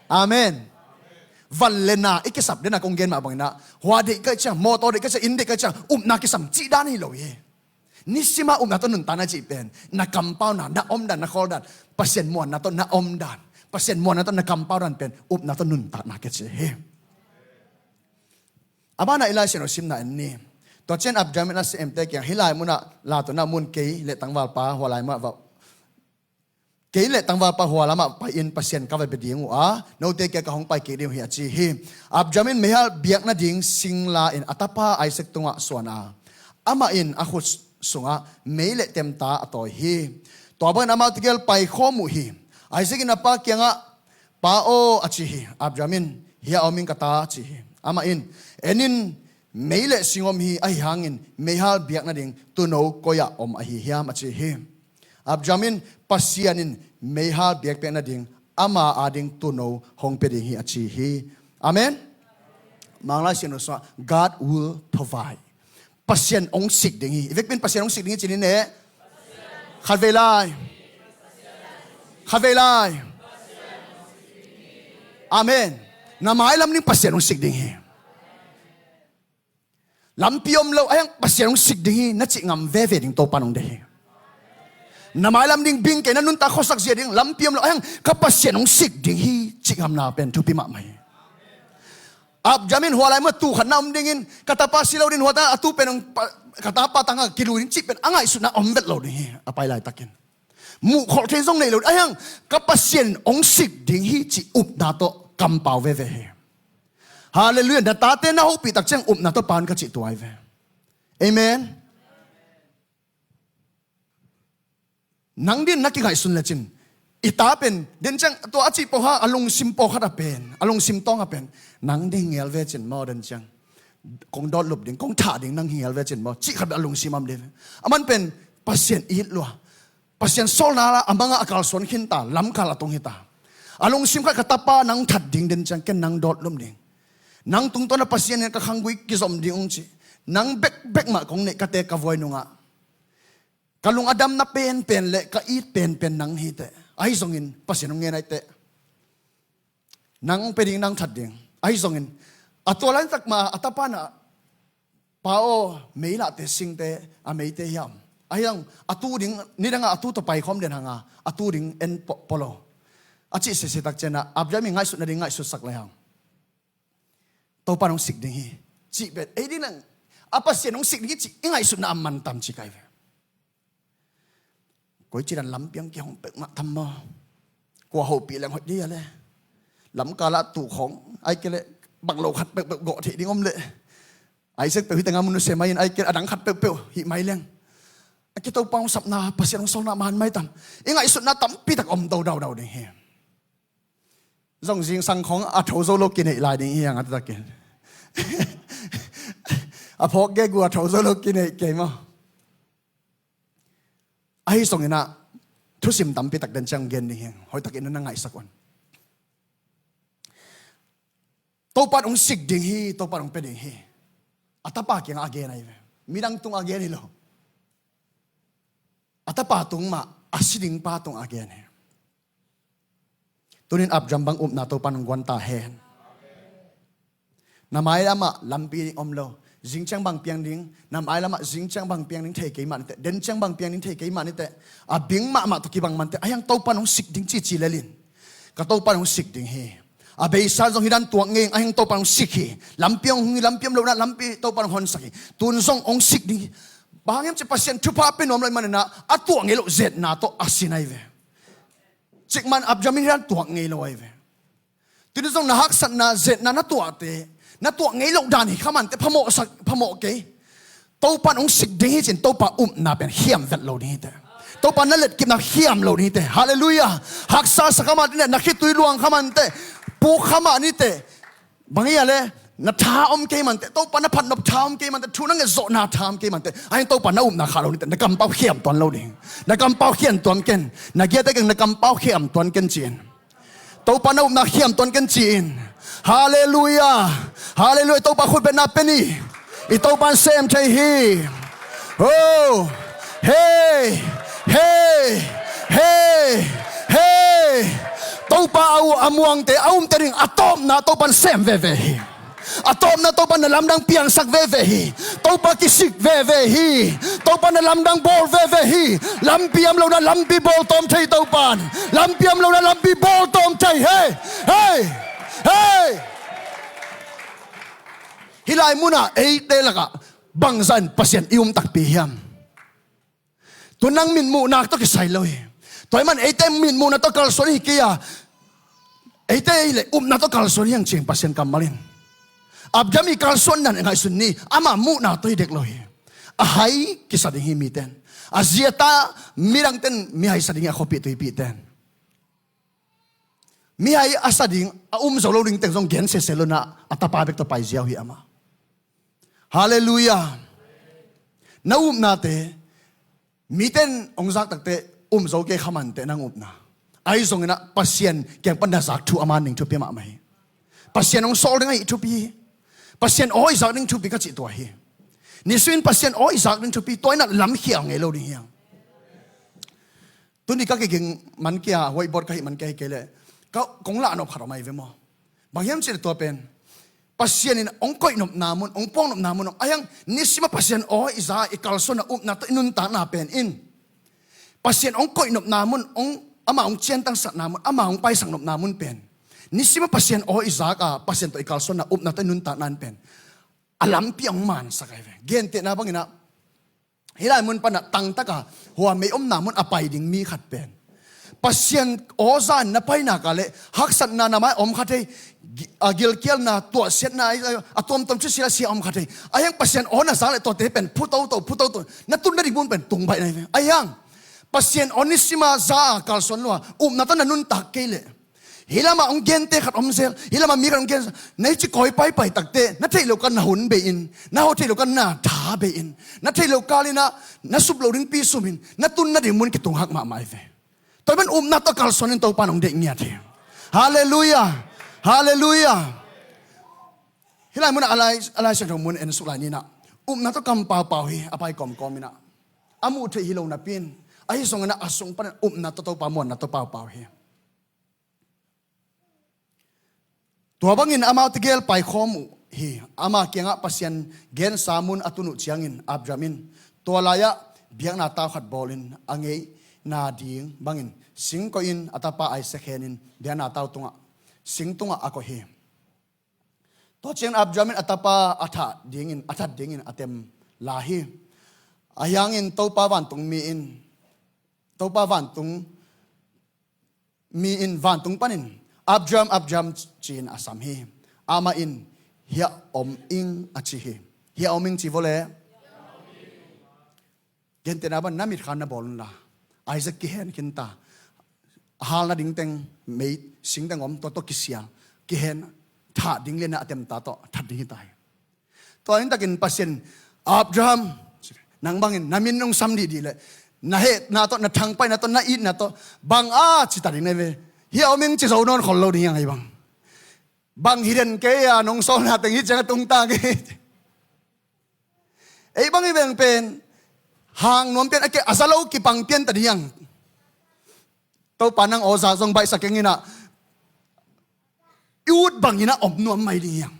Amen. Van le na i kisap den a kong gen mah bangin ah, hua deih ka hih ciang, mawtaw deih ka hih ciang, inn deih ka hih ciang, upna kisam cih dan hi lo hi. Nisim a upna tawh nuntakna i cih pen na kampauna, na omdan, na khawldan, Pasian muanna tawh na omdan, Pasian muanna tawh na kampaudan pen upna tawh nuntakna kici hi. A banah i Lai Siangtho simna en ni. Tua ciang Abraham in a semte kiang, "Hih lai munah la tawh na om un, kei le tangvalpa hua lai mah va Kei le tangvalpa hua lamah pai-in Pasian ka va bia ding uh a, note kiangah ka hong pai kik ding uh hi," a ci hi. Abraham in meihal biak nading sing la-in a tapa Isaac tungah suan a, amah in a khut sungah mei le temta a tawi hi. Tua bangin amau tegel paikhawm uh hi. Isaac in a pa kiangah, "Pa aw," a ci hi. Abraham in, "Hiah a om ing ka ta," a ci hi. Amah in, "En in, mei le sing om hi, ahi hangin meihal biak nading tuuno koi-ah om ahi hiam?" a ci hi. Abraham in, "Pasian in meihal biakpiak nading ama ading tuuno hong pia ding hi," a ci hi. Amen. Manglai Siangtho sungah, "God will provide." Pasian hong sik ding hi. I vekpi in Pasian hong sik ding hi ci ni ne. Khatvei lai. Khatvei lai. Amen. Na mailam ding Pasian hong sik ding hi. Lampi om lo, ahi hang Pasian hong sik ding hi, na cih ngam veve ding Topa in hong deih hi. Na mailam ding bing kei, na nuntak khuasak zia ding lampi om lo, ahi hang ka Pasian hong sik ding hi, cih ngamna pen thupi mahmah hi. Abraham in hua lai mun tuu khat na om dingin, ka tapa si lo ding, hua ta a tuu pen hong pa, ka tapa tangah kilui ding cih pen a ngaihsutna om vet lo ding hi, a pai laitakin. Muhkholh thei zong nei lo, ahi hang ka Pasian hong sik ding hi cih upna tawh kampau veve hi. Halleluiah. Na tate na hopih tak ciang upna tawh pau un ka cih tua hi ve. Amen. Nang ding na kingaihsun lecin, i ta pen den ciang tua a cih pawlkhat, a lungsim pawlkhat a pen, a lungsim tawng a pen, "Nang ding ngel vecin maw, den ciang kong dawt lup ding, kong thah ding, nang hi ngel vecin maw," cih khat a lungsim a om ding hi ve. A man pen Pasian it lua. Pasian sawlna a mangah a kalsuan khinta, lamkal a tung hita. A lungsim khat, ka tapa nang that ding den ciang ken nang dawt lum ding. Nang tungtawn a Pasian in ka khanggui kizom ding ung ci. Nang bekbek mah kong neih, ka te ka vuai nungah. Ka lung a damna penpen le ka it penpen nang hi teh. Ahi zongin Pasian hong ngen ai teh. Nang pe ding, nang that ding. Ahi zongin a tua laitak ma a tapa na, pa aw, meilahte singte a meite hiam? Ahi zong a tu ding, nidanga a tu tawh paikhawm den hanga a tu ding en polo a cih sese tak ciana Abraham i ngaihsutna ding ngaihsutsak lai hang. Topa nong sik ding hi cih pen ei ding nang a Pasian nong sik ding hi cih i ngaihsutna a man tam ci kai ve. Koi cidan lampiang kihong pek mah tam maw? Kua hopih leng hoih dih a le. Lamkalah tuh khong ai ke le bang lo khat peuhpeuh gawh theih ding om le. Isaac peuh hi tengah mun nusia mai in ai ke a dang khat peuhpeuh hih mai leng. A ke Topa hong sapna, Pasian hong sawlna man mai tam. I ngaihsutna tampi tak om daudau ding hi. Zong zingsang khong a tho zo lo kineih lai ding hi hang a tatakin. A phawk gegu a tho zo lo kineih kei maw? Ahi zongin ah thusim tampi tak den ciang gen ding hi. Hoihtakin na ngaihsak un. Topa in hong sik ding hi, Topa in hong pia ding hi. A tapa kiangah a gen ahi ve. Midang tungah a gen hi lo. A tapa tung mah, a si ding pa tungah a gen hi. Tunin Abraham bang upna Topa in hong guan ta hen. Na mailamah lampi om lo. Zing ciang bang piang ding, na mailamah zing ciang bang piang ding thei kei mah niteh, den ciang bang piang ding thei kei mah niteh. A bing mahmah tawh kibang manteh, ahi hang Topa in hong sik ding cici lelin. Ka Topa in hong sik ding hi. A beisa zong hi dan tuak ngei, ahi hang Topa in hong sik hi. Lampi hong hung hi, lampi om lo na, lampi Topa in hong honsak hi. Tun zong hong sik ding hi. Bang hang hiam ci Pasian thupha pe nuam lo i maninah, a tuak ngei lo zetna tawh a sin ahi ve. Cikman Abraham in hi dan tuak ngei lo ahi ve. Tuni zong na haksatna, zetna na tuahte, na tuah ngei loh dan hi kha manteh, phamawhsak, phamawh kei. Topa in hong sik ding hi cin, Topa upna pen khiam vet lo ding hi teh. Topa na letkipna khiam lo ding hi teh. Halleluiah. Haksa sa kha manteh, na khitui luang kha manteh, puk kha mah niteh. Bang hi a le, na tha om kei manteh, Topa na phatnop tha om kei manteh, thu na ngetzawhna tha om kei manteh, ahi hang Topa na upna khah lo niteh, na kampau khiam tuan lo ding. Na kampau khiam tuan ken, na giate keng na kampau khiam tuan ken ci-in. Topa na upna khiam tuan ken ci-in. Halleluiah. Halleluiah. Topa khutbetna pe ni. I Topa in sem thei hi. Oh. Hei. Hei. Hei. Hei. Topa a uh a muangte a umte ding a tawpna Topa in sem veve hi. A tawpna Topa na lamdang piangsak veve hi. Topa kisik veve hi. Topa na lamdang bawl veve hi. Lampi om lo na lampi bawl tawm thei Topa in. Lampi om lo na lampi bawl tawm thei. Hei! Hei! Hei! Hih lai munah eite lakah bangzah in Pasian i um takpi hiam? Tua nang mitmuhnak tawh kisai lo hi. Tua ahih man eite mitmuhna tawh kalsuan hi kei a, eite le upna tawh kalsuan hi hang cing Pasian kammal in. Abraham i kalsuanna ngaihsun ni, ama muhna tawh hi dek lo hi. A hai kisa ding hi miten. A ziata midangten mihai sa ding hi a khuapih tuipihten. Mihai a sa ding, a um zo lo ding teng zong gen sese lo na, a tapa bek tawh pai ziau hi amah. Halleluiah. Na upnate miten hong zak takteh um zo kei kha manteh nang upna. Ahi zonginah Pasian kiang pan na zak thu a man ding thupi mahmah hi. Pasian hong sawl ding ahi thupi hi. Pasian aw i zak ding thupi ka cih tua hi. Nisuin Pasian aw i zak ding thupi, tua inah lamkhial ngei lo ding hi hang. Tuni ka kiging man kia, whiteboard ka hih man kia hi kei leh, ka kong lahnop khat om ahi ve maw? Bang hiam cih leh tua pen Pasian in hong koihnopna mun, hong puangnopna mun, ahi hang nisima Pasian aw i za, i kalsuanna, upna tawh i nuntakna pen in Pasian hong koihnopna mun, hong, ama hong ciantangsakna mun, ama hong paisaknopna mun pen nisima Pasian aw i zak a, Pasian tawh i kalsuanna, upna tawh i nuntakna in pen a lampi hong mansak ahi ve. Gentehna banginah hih lai mun panah tangtaka hua mei omna mun a pai ding mi khat pen Pasian aw za in na painak a leh haksatna na mai om kha thei, gi-, a gilkialna, tuahsiatna, a tuamtuam thusia sia om kha thei. Ahi hang Pasian aw na za leh tuate pen phu toto, phu toto, na tun na ding mun pen tung baih na hi ve. Ahi hang Pasian aw nisima za a kalsuan lua, upna tawh na nuntak kei leh Hih lamah hong gente khat om zel, hih lamah mi khat hong gente. Na hih ci kawi paipai takte, na theih loh kal na hun bei in, na hawh theih loh kal na tha bei in, na theih loh kal in ah na sup loh dingpi sum in, na tun nading mun kitung hak mahmah hi ve. Tua ahih man upna tawh kalsuan in Topa in hong deih ngiat hi. Halleluiah. Halleluiah. Hih lai munah a lai, a Lai Siangtho mun en suk lai ni in ah, upna tawh kam paupau hi, a pai kawmkawm in ah. A muh theih hi lo napi in, ahi zongin ah a sung panin upna tawh Topa muanna tawh paupau hi. Tua bangin amau tegel paikhawm uh hi. Ama kiangah Pasian gensa mun a tun uh ciangin Abraham in tua lai-ah biakna tau khat bawlin a ngeina ding bangin sing koihin a tapa Isaac henin biakna tau tungah, sing tungah a koih hi. Tua ciangin Abraham in a tapa a thah dingin, a that dingin a tem lai hi. Ahi hangin Topa vantung mi in, Topa vantung mi in vantung panin, "Abraham, Abraham," ci-in a sam hi. Amah in, "Hiah om ing," a ci hi. "Hiah om ing," ci vua le. Gentehna bang, na mitkha na bawl unla, Isaac kihen khin ta. A halna ding teng, mei sing teng om, tua tawh kisial, kihen, thah ding lian a tem ta tawh, that ding hi ta hi. Tua in takin Pasian, "Abraham," nang bangin na min nong sam dihdih leh, na hehna tawh, na thangpaihna tawh, na itna tawh, bang a ci ta ding na hi ve. "Hiah om ing," ci zo nawn khol lo ding hi hang ei bang. "Bang hi den kei a, nong sawlna teng hi ciang a tung ta kei." Ei bang i veng pen hang nuam pian a kei, a za lo kipang pian ta ding hi hang. Topa nang aw zak zong baihsa keng in ah, i ut bangin ah om nuam mai ding hi hang.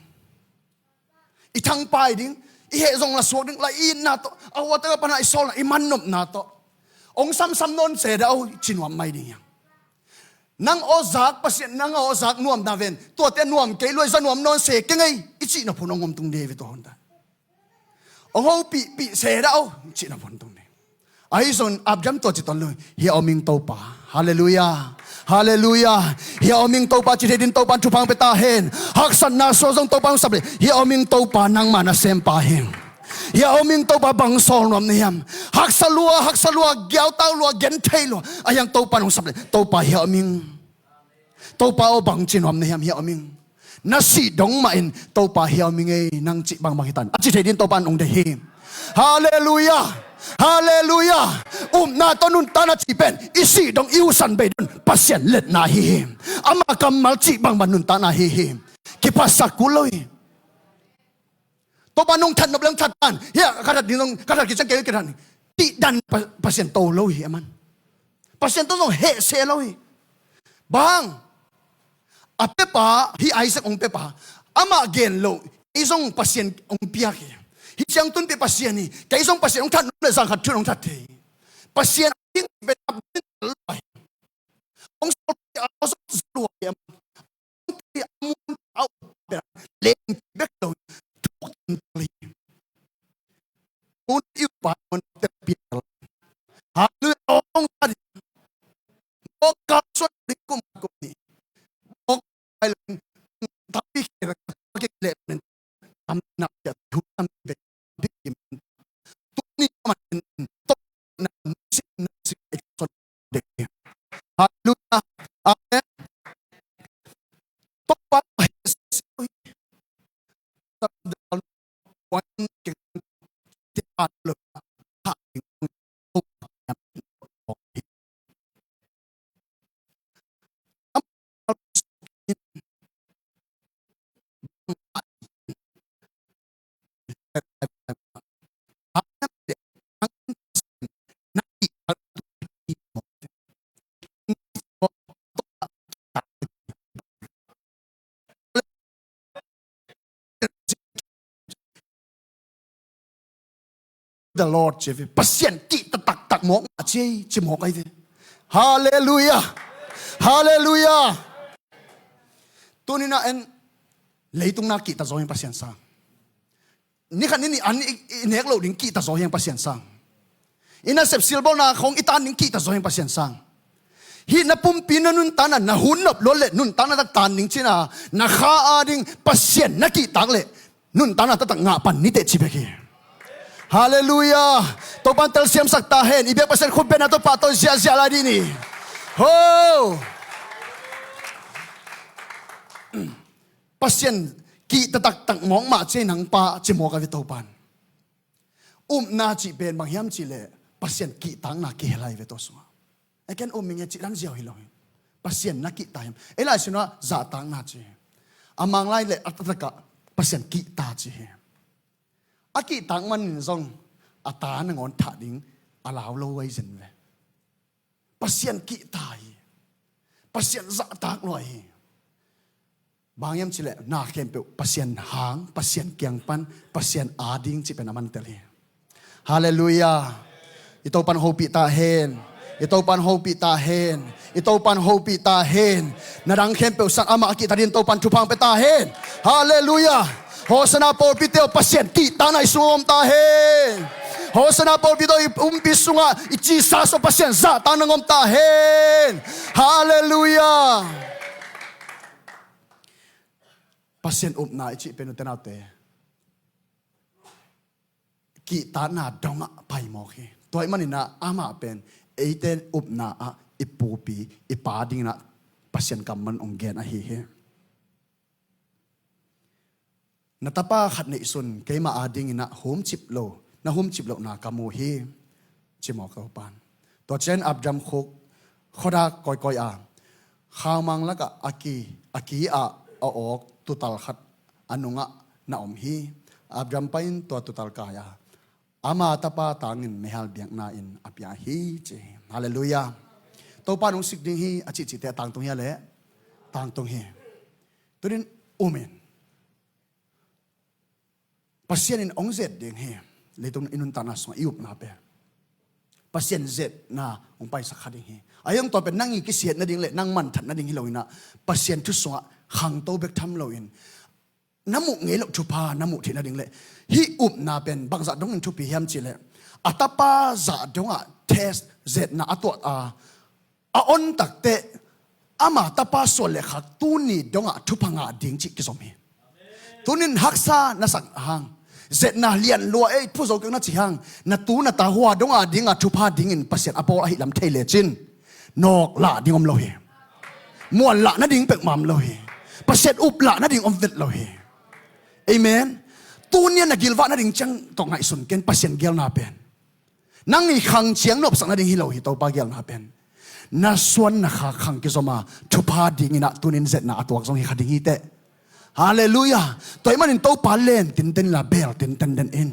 I thangpai ding, i heh zong la suak ding, la i itna tawh, a huate pan a i sawlna, i mannopna tawh, "Hong samsam nawn se dah o," ci nuam mai ding hi hang. Nang aw zak Pasian, nang aw zak nuamna ven, tuate nuam kei lua, i za nuam nawn se keng ei, i cihna phun hong om tung ding hi ve tua hun ta. "Hong hopihpih se dah o," cihna phun tung ding. Ahi zongin Abraham tua ci tuan lo hi. "Hiah om ing Topa." Halleluiah. Halleluiah. "Hiah om ing Topa," ci thei dingin Topa in thupha hong pia ta hen. Haksatna suak zong Topa hong sap leh, "Hiah om ing Topa, nangmah nasempa hi ing. Hiah om ing Topa, bang sawl nuam na hiam?" Haksa lua, haksa lua, giautau lua, genthei lua, ahi hang Topa in hong sap leh, "Topa, hiah om ing. Topa aw, bang ci nuam na hiam, hiah om ing. Na sih dong mah in, Topa, hiah om ing ei, nang cih bangbang hi ta in," a ci thei dingin Topa in hong deih hi. Halleluiah. Halleluiah. Upna tawh nuntakna cih pen i sih dong, i husan bei dong Pasian letna ahi hi. Ama kammal cih bangbang nuntakna ahi hi. Kiphasak kul lo hi. Topa nong that nop leng that tan. Hiah ka that ding zong, ka that kiciang kei ka that ding, cih dan Pa-, Pasian to lo hi a man. Pasian tawh zong hehse lo hi. Bang a pepa, hih Isaac hong pepa, amah gen loh, kei zong Pasian hong piak hi. Hih ciang tunpih Pasian hi, kei zong Pasian hong that nop leh zang khat thu-in hong that thei hi. Pasian a ding pen a ding lo hi. Hong sawl pi a hong sawl lua hi a man. Hong pi a mun a up pen a leng bek lo hi. Thuk in tal hi. Mun i upa mun te pi tal. Hallelujah. Hong sa ding. Hong kalsuan ding kum kum ni. Hong ai lo. Tapi kira kira kira. Am na ya tu am be. Tuni man to na si na si. Hallelujah. Amen. Topa The Lord ci ve. Pasian kihta taktak mawk mah ci, ci mawk ahi ve. Hallelujah. Hallelujah. Tuni na en leitung na kihta zaw hi Pasian sang. Ni khat ni nih an i, i nek loh ding kihta zaw hi hang Pasian sang. I nasep silbawlna khawng i tan ding kihta zaw hi hang Pasian sang. Hih na pumpi na nuntakna, na hun nop luat leh nuntakna tak tan ding cihna, na kha a ding Pasian na kihtak leh nuntakna taktak ngah pan ni teh ci bek hi. Hallelujah. Topa'n telsiamsak ta hen. I biak Pasian khut bengna tawh pahtawi ziahziah lai dih ni. Ho! Pasian kihta taktak mawk mah ci nang pa ci mawk a ve Topan. Upna cih pen bang hiam cih leh Pasian kihtakna kihel ahi ve tua sungah. Ei ken um ing e cih dan ziau hi lo hi. Pasian na kihta hiam? Ei lai sinah zahtakna ci hi. A Mang lai le a taktakah Pasian kihta ci hi. A kihtak manin zong a ta nangawn thah ding a lau lo ahi zen ve. Pasian kihta hi. Pasian zahtak lua hi. Bang hiam cih leh na khempeuh Pasian hang, Pasian kiang pan, Pasian ading cih pen a man tel hi. Halleluiah. I Topan hopih ta hen. I Topan hopih ta hen. I Topan hopih ta hen. Na dang khempeuh sang amah a kihta dingin Topan thupha hong pia ta hen. Halleluiah. Hosanna pawlpite aw, Pasian kihtakna i sungah om ta hen. Hosanna pawlpite aw, i umpi sungah i cisa sungah Pasian zahtakna hong om ta hen. Halleluiah. Pasian upna i cih pen u te nau te, kihtakna dongah pai mawk hi. Tua ahih maninah amah pen eite upna ah i pupi, i pa dinginah Pasian kammal hong gen ahi hi. Na tapa khat neihsun, keimah adinginah humcip lo, na humcip lohna ka mu hi, ci mawk Topan. Tua ciang Abraham khuk khuadak kawikawi a, khaumang lakah a ki, a ki ah a awk tutal khat a nungah na om hi. Abraham pai-in tua tutal kai a, ama tapa tangin meihal biakna-in a pia hi, ci hi. Halleluiah. Topa nung sik ding hi a cihcihte a tangtung hi a leh? Tangtung hi. Tunin um in. Pasian in hong zet ding hi. Leitung i nuntakna sungah i upna pen Pasian zetna hong paisak kha ding hi. A hi hong tua pen nang i kisiat nading le nang manthat nading hi loinah Pasian thu sungah khangto bek tham loin na muh ngei loh thupha na muh theih nading le hih upna pen bangzah dongin thupi hiam cih leh a tapa zah dongah test zetna a tuah a, a on takteh ama tapa suan le khak tuni dongah thupha ngah ding cih kizom hi. Tunin haksa na sak hang, zetna lian lua ei phu zo keng na ci hang, na tu na ta hua donga dinga thupha dingin Pasian a bawl ahi lam thei lecin nawk lah ding om lo hi. Muan lah nading pek mam lo hi. Pasian up lah nading om vet lo hi. Amen. Tunia na gilvah nading ciang tawh ngaihsun ken Pasian gelna pen nang i khang ciang nopsak nading hi lo hi. Topa gelna pen na suan na khak khang kizom a thupha dinginah tunin zetna a tuak zong hi kha ding hi teh. Halleluiah. Tua ahih manin Topa len tinten inla bel tinten den in.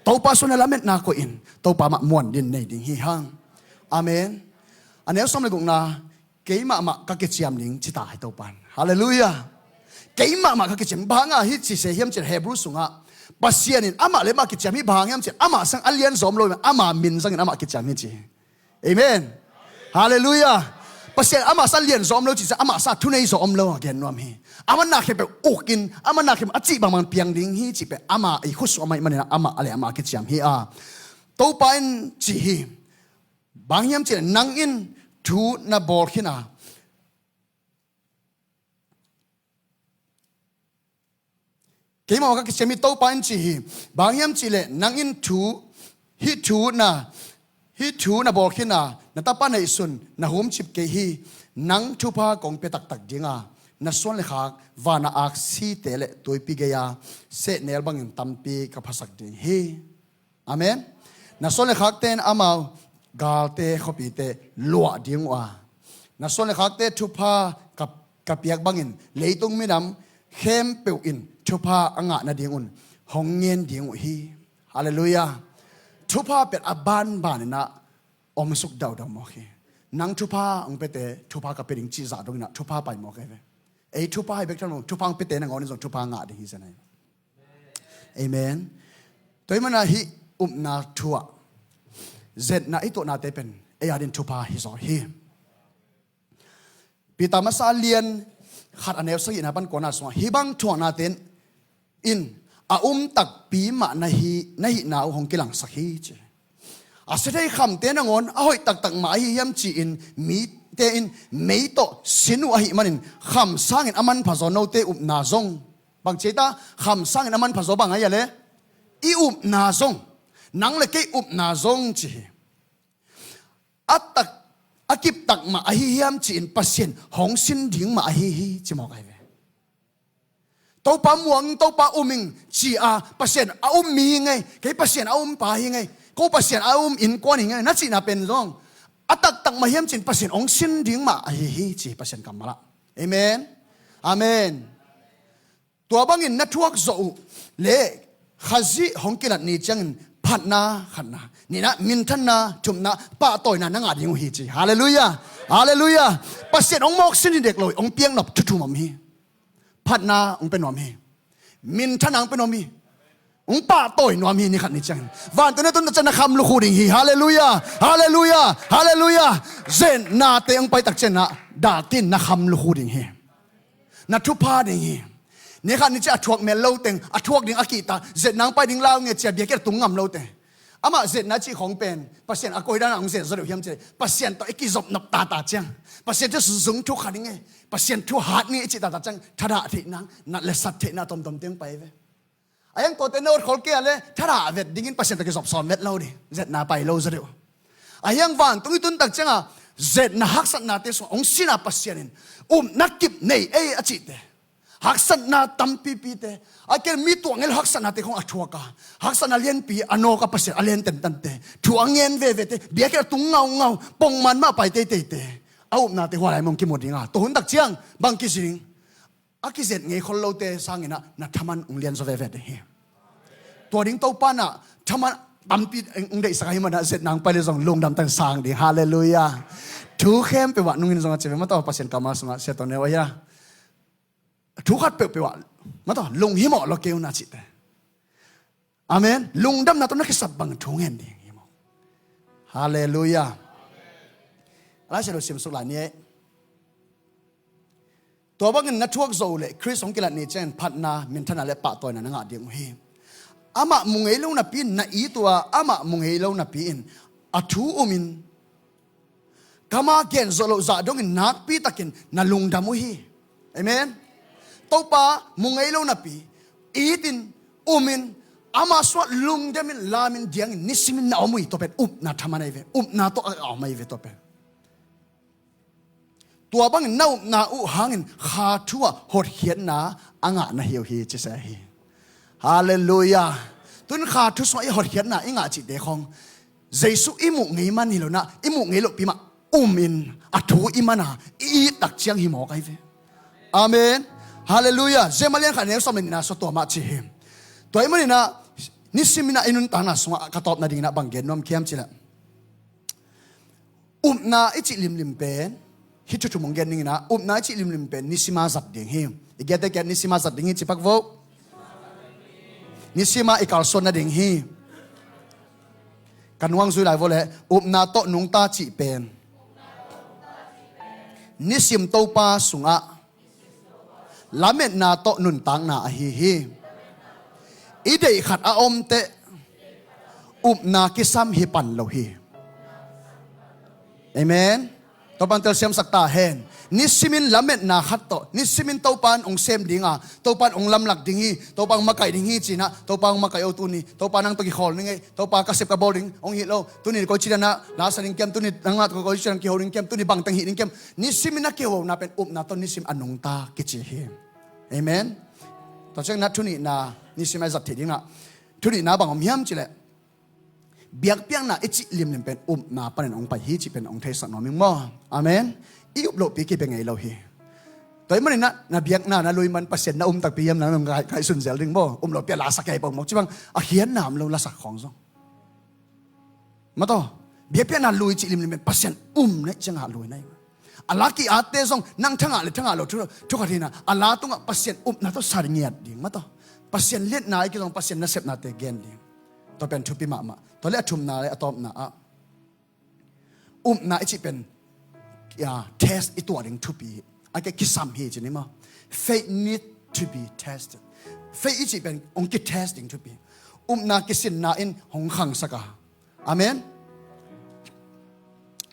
Topa suan a lametna koih in. Topa mah muan din nei ding hi hang. Amen. A neu sawm le gukna, keimah mah ka kiciam ding ci ta hi Topan. Halleluiah. Keimah mah ka kiciam. Bang hang a hi ci se hiam cih leh Hebrew sungah Pasian in amah le amah kiciam hi. Bang hang hiam cih leh amah sang a lian zawm lo hi. Ama min zangin amah kiciam hi ci hi. Amen. Halleluiah. Pasian amah sang lian zawm lo cih ciang amah sang thunei zawm lo a gen nuam hi. Amah na khempeuh ukin, amah na khempeuh a cih bangbang piang ding hi cih pen ama i khutsuah amah i manin amah le amah kiciam hi a. Topa in ci hi. Bang hiam cih leh nang in thu na bawl khin a, keimah ka kiciam hi Topa in ci hi. Bang hiam cih leh nang in thu, hih thu na, hih thu na bawl khin a, na tapa neihsun na humcip kei hi. Nang thupha kong pia taktak ding a, na suan le khak vana aksite le tuipi gei-a sehnel bangin tampi ka phasak ding hi. Amen. Na suan le khakte in amau galte khuapite luah ding uh a, na suan le khakte thupha ka, ka piak bangin leitung minam khempeuh in thupha a ngah nadingun hong ngen ding uh hi. Halleluiah. Thupha pen a banbaninah om suk daudau mawk hi. Nang thupha hong piate thupha ka pia ding cih zah donginah thupha pai mawk hi ve. Ei thupha hi bek tham lo, thupha hong piate nangawn in zong thupha ngah ding hi zen ahi. Amen. Tua ahih mana hih upna thu ah zetna i tuahnate pen ei adin thupha hi zaw hi. Peter masa lian khat a neu sagihna pan kuana sungah hih bang thuaknate in a um takpi mah na hi, na hihna uh hong kilangsak hi ci. A sia thei khamte nangawn a hoih taktak mah ahi hiam ci-in mite in mei tawh sin uh ahih manin kham sangin a manpha zaw note upna zong. Bang ci ta, kham sangin a manpha zaw bang ahi a le? I upna zong. Nang le kei upna zong ci hi. A tak, a kiptak mah ahi hiam ci-in Pasian hong sin ding mah ahi hi ci mawk ahi ve. Topa muang ing, Topa um ing, ci-a Pasian a um mi hi ngei, kei Pasian a um pa hi ngei, ko Pasian a um innkuan hi ngei, na cihna pen zong a taktak mah hiam cin Pasian hong sin ding mah ahi hi ci Pasian kammal ah. Amen. Amen. Tua bangin na thuak zawh uh le Khazih hong kilat ni ciangin phatna khatna, nihna minthanna, thumna pahtawina na ngah ding uh hi ci. Halleluiah. Halleluiah. Pasian hong mawk sin hi dek lo, hong piaknop thu thum om hi. Phatna hong pia nuam hi. Minthanna hong pia nuam hi. Hong pahtawi nuam hi, ni khat ni ciangin. Vantung na tun ciang na kham lukhu ding hi. Halleluiah. Halleluiah. Halleluiah. Zetnate hong pai tak ciangin ah daltin na kham lukhu ding hi. Na thupha ding hi. Ni khat ni ciang a thuak mel lo teng, a thuak ding a kihta, zetna hong pai ding lau nge cia biakinn a tung ngam lo te. Amah zetna cih khong pen Pasian a koi dan a hong zet zaw deuh hiam cih leh, Pasian tawh i kizop nop tata ciang, Pasian thu zung thu kha ding e, Pasian thu hat ni i cih tata ciang thadah theih nang, nat le sat theihna tomtom teng pai ve. A hiang tuate na utkhol kei a le thadah vet dingin Pasian tawh kizop sawn vet lo ding, zetna pai lo zaw deuh. A hiang vantung i tun tak cianga zetna haksatnate sungah hong sina Pasian in upna kip nei ei a cihte, haksatna tampipite, a ken mi tuah ngei lo haksatnate khong a thuak a, haksatna lianpi a nawk a Pasian a lian tentante, thu a ngen vevete, biakinn a tung ngaungau, pongman mah pai teiteite, a upnate hua lai mong kimu dinga, tua hun tak ciang bang kizing, a kizet ngei khol lote sangin ah na thaman hong lian zaw veve ding hi. Tua ding Topa in ah thaman tampi hong deihsak ahi manah zetna hong pai le zong lungdam tang sang ding. Halleluiah. Thu khempeuh ah nungin zong a ci ve mah tawh, Pasian kammal sungah sia tawh neu ahi a, thu khat peuhpeuh ah mah tawh lunghimawh lo kei un a cihte. Amen. Lungdamna tawh na kisap bang thu ngen ding hi maw? Halleluiah. Lai Siangtho simsuk lai ni ei. Tua bangin na thuak zo uh leh Khrist hong kilat ni ciangin phatna, minthanna le pahtawina na ngah ding uh hi. Amah mu ngei lo napi in na it uh a, amah mu ngei lo napi in a thu umin, kama gen zawh loh zah dongin nakpi takin na lungdam uh hi. Amen. Topa mu ngei lo napi itin, umin, ama sungah lungdemin, lamin, diangin nisimin na om uh hi. Tua pen upna thaman ahi ve. Upna tawh a om ahi ve tua pen. Tua bangin na upna uh hangin kha thu ah hotkhiatna a ngah na hi uh hi ci se hi. Halleluiah. Tun kha thu sungah i hotkhiatna i ngah cihte khong Jesu i muh ngei man hi lo nah, i muh ngei lohpi mah umin a thu i man a, i it tak ciang hi mawk ahi ve. Amen. Halleluiah. Jem a lian khat neu sawm le nihna sua tua mah ci hi. Tua i maninah nisiminah i nuntakna sungah ka tawp nadinginah bang gen nuam khiam cileh, upna i cih limlim pen hih thu thum hong gen dinginah, upna i cih limlim pen nisima zat ding hi. I giate kiat nisima zat ding hi, cipak voh. Nisima i kalsuan nading hi. Ka nuang zui lai vawleh, upna tawh nungta cih pen nisim Topa sungah lametna tawh nuntakna ahi hi. I deih khat a omteh upna kisam hi pan lo hi. Amen. Topan telsiamsak ta hen. Nisimin lametna khat tawh, nisimin Topan hong sem dinga, Topan hong lamlak ding hi, Topan hong makaih ding hi cinah, Topan hong makaih o tuni, Topa nang tawh kikhawl ning ei, Topa ka sep ka bawl ding hong hih lo, tuni koici danah lasa ding kiam, tuni nangmah tawh koici dan kiho ding kiam, tuni bangteng hih ding kiam. Nisimin a kihona pen upna tawh nisim a nungta kici hi. Amen. Tua cianginah thunihna, nisim a i zat theih dingah thunihna bang om hiam cileh, biakpiakna i cih limlim pen upna panin hong pai hi cih pen hong theisak nuam ing maw? Amen. I up lohpi kibia ngei lo hi. Tua i maninah na biakna na lui man Pasian na um takpi hiam, nang nong kai, kai sunzel ding maw? Um lohpi a lasak kei pong maw, cibang a khiatna om lo lasak khawng zong. Mataw, biakpiakna lui cih limlim pen Pasian um naih ciangah lui naih. A la ki-atte zong nang thangah le thangah lo thu, thu khat hinah, a la tungah Pasian upna tawh sa ngiat ding mataw. Pasian liatna i kizong, Pasian nasepnate gen ding. Tua pen thupi mahmah. Tua le a thumna le a tawpna ah upna i cih pen, ya, test i tuah ding thupi. A ke kisam hi ci ni maw? Faith need to be tested. Faith i cih pen hong kitest ding thupi. Upna kisinna in hong khangsak a. Amen.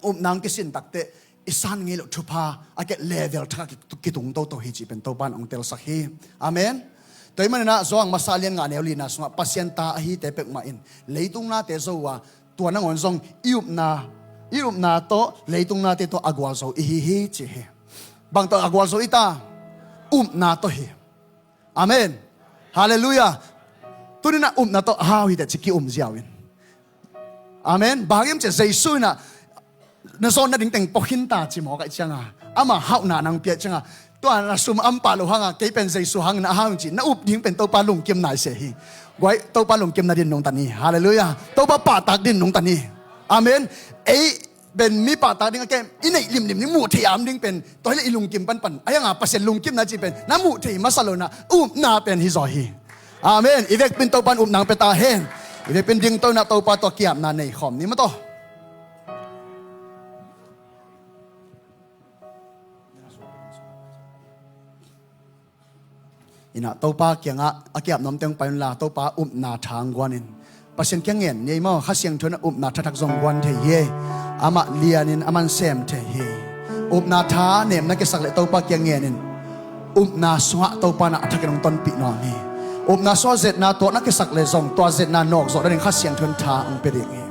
Upna hong kisin takteh i san ngei loh thupha a ke level thakah ki-, kitung toto hi cih pen Topan hong telsak hi. Amen. Tua i maninah Johan masa lian nga neu lina sungah Pasian ta ahite peuhmah in leitung nate zo uh a, tua nangawn zong i upna, i upna tawh leitung nate tawh a gualzo i hi hi ci hi. Bang tawh a gualzo i ta? Upna tawh hi. Amen. Halleluiah. Tuni-in ah upna tawh a hau hiteh ci ki-um ziau in. Amen. Bang hiam cih leh Jesu in ah na zawn nading teng pua khin ta ci mawk ahih ciangin, ama hauhna nang pia ciangin, tua na sum a om pah loh hangin, kei pen Jesu hangin a hau ing ci, na up ding pen Topa lungkim nai se hi. Guai, Topa lungkim nading nungta ni. Halleluiah. Topa pahtak ding nungta ni. Amen. Ei pen mi pahtak ding a kem, i neih limlim ding, muh theih a om ding pen, tua hileh i lungkim panpan. Ahi hangin Pasian lungkimna cih pen na muh theih masa loh in ah upna pen hi zaw hi. Amen. I vekpi-in Topa in upna hong pia ta hen. I vekpi-in dingto in ah Topa tawh ki-apna nei khawm ni maw, tua. In ah Topa kiangah a ki-ap nuam teng pai unla, Topa upna tha hong guan in. Pasian kiang ngen ni ei maw, Kha Siangtho in ah upna tha thak zong guan thei hi. Amah lianin aman sem thei hi. Upna tha nemna kisak leh Topa kiang ngen in. Upna sungah Topa in ah a thakin hong tonpih nuam hi. Upna sungah zetna tuakna kisak leh zong tua zetna nawk zawh nading Kha Siangtho in tha hong pia ding hi.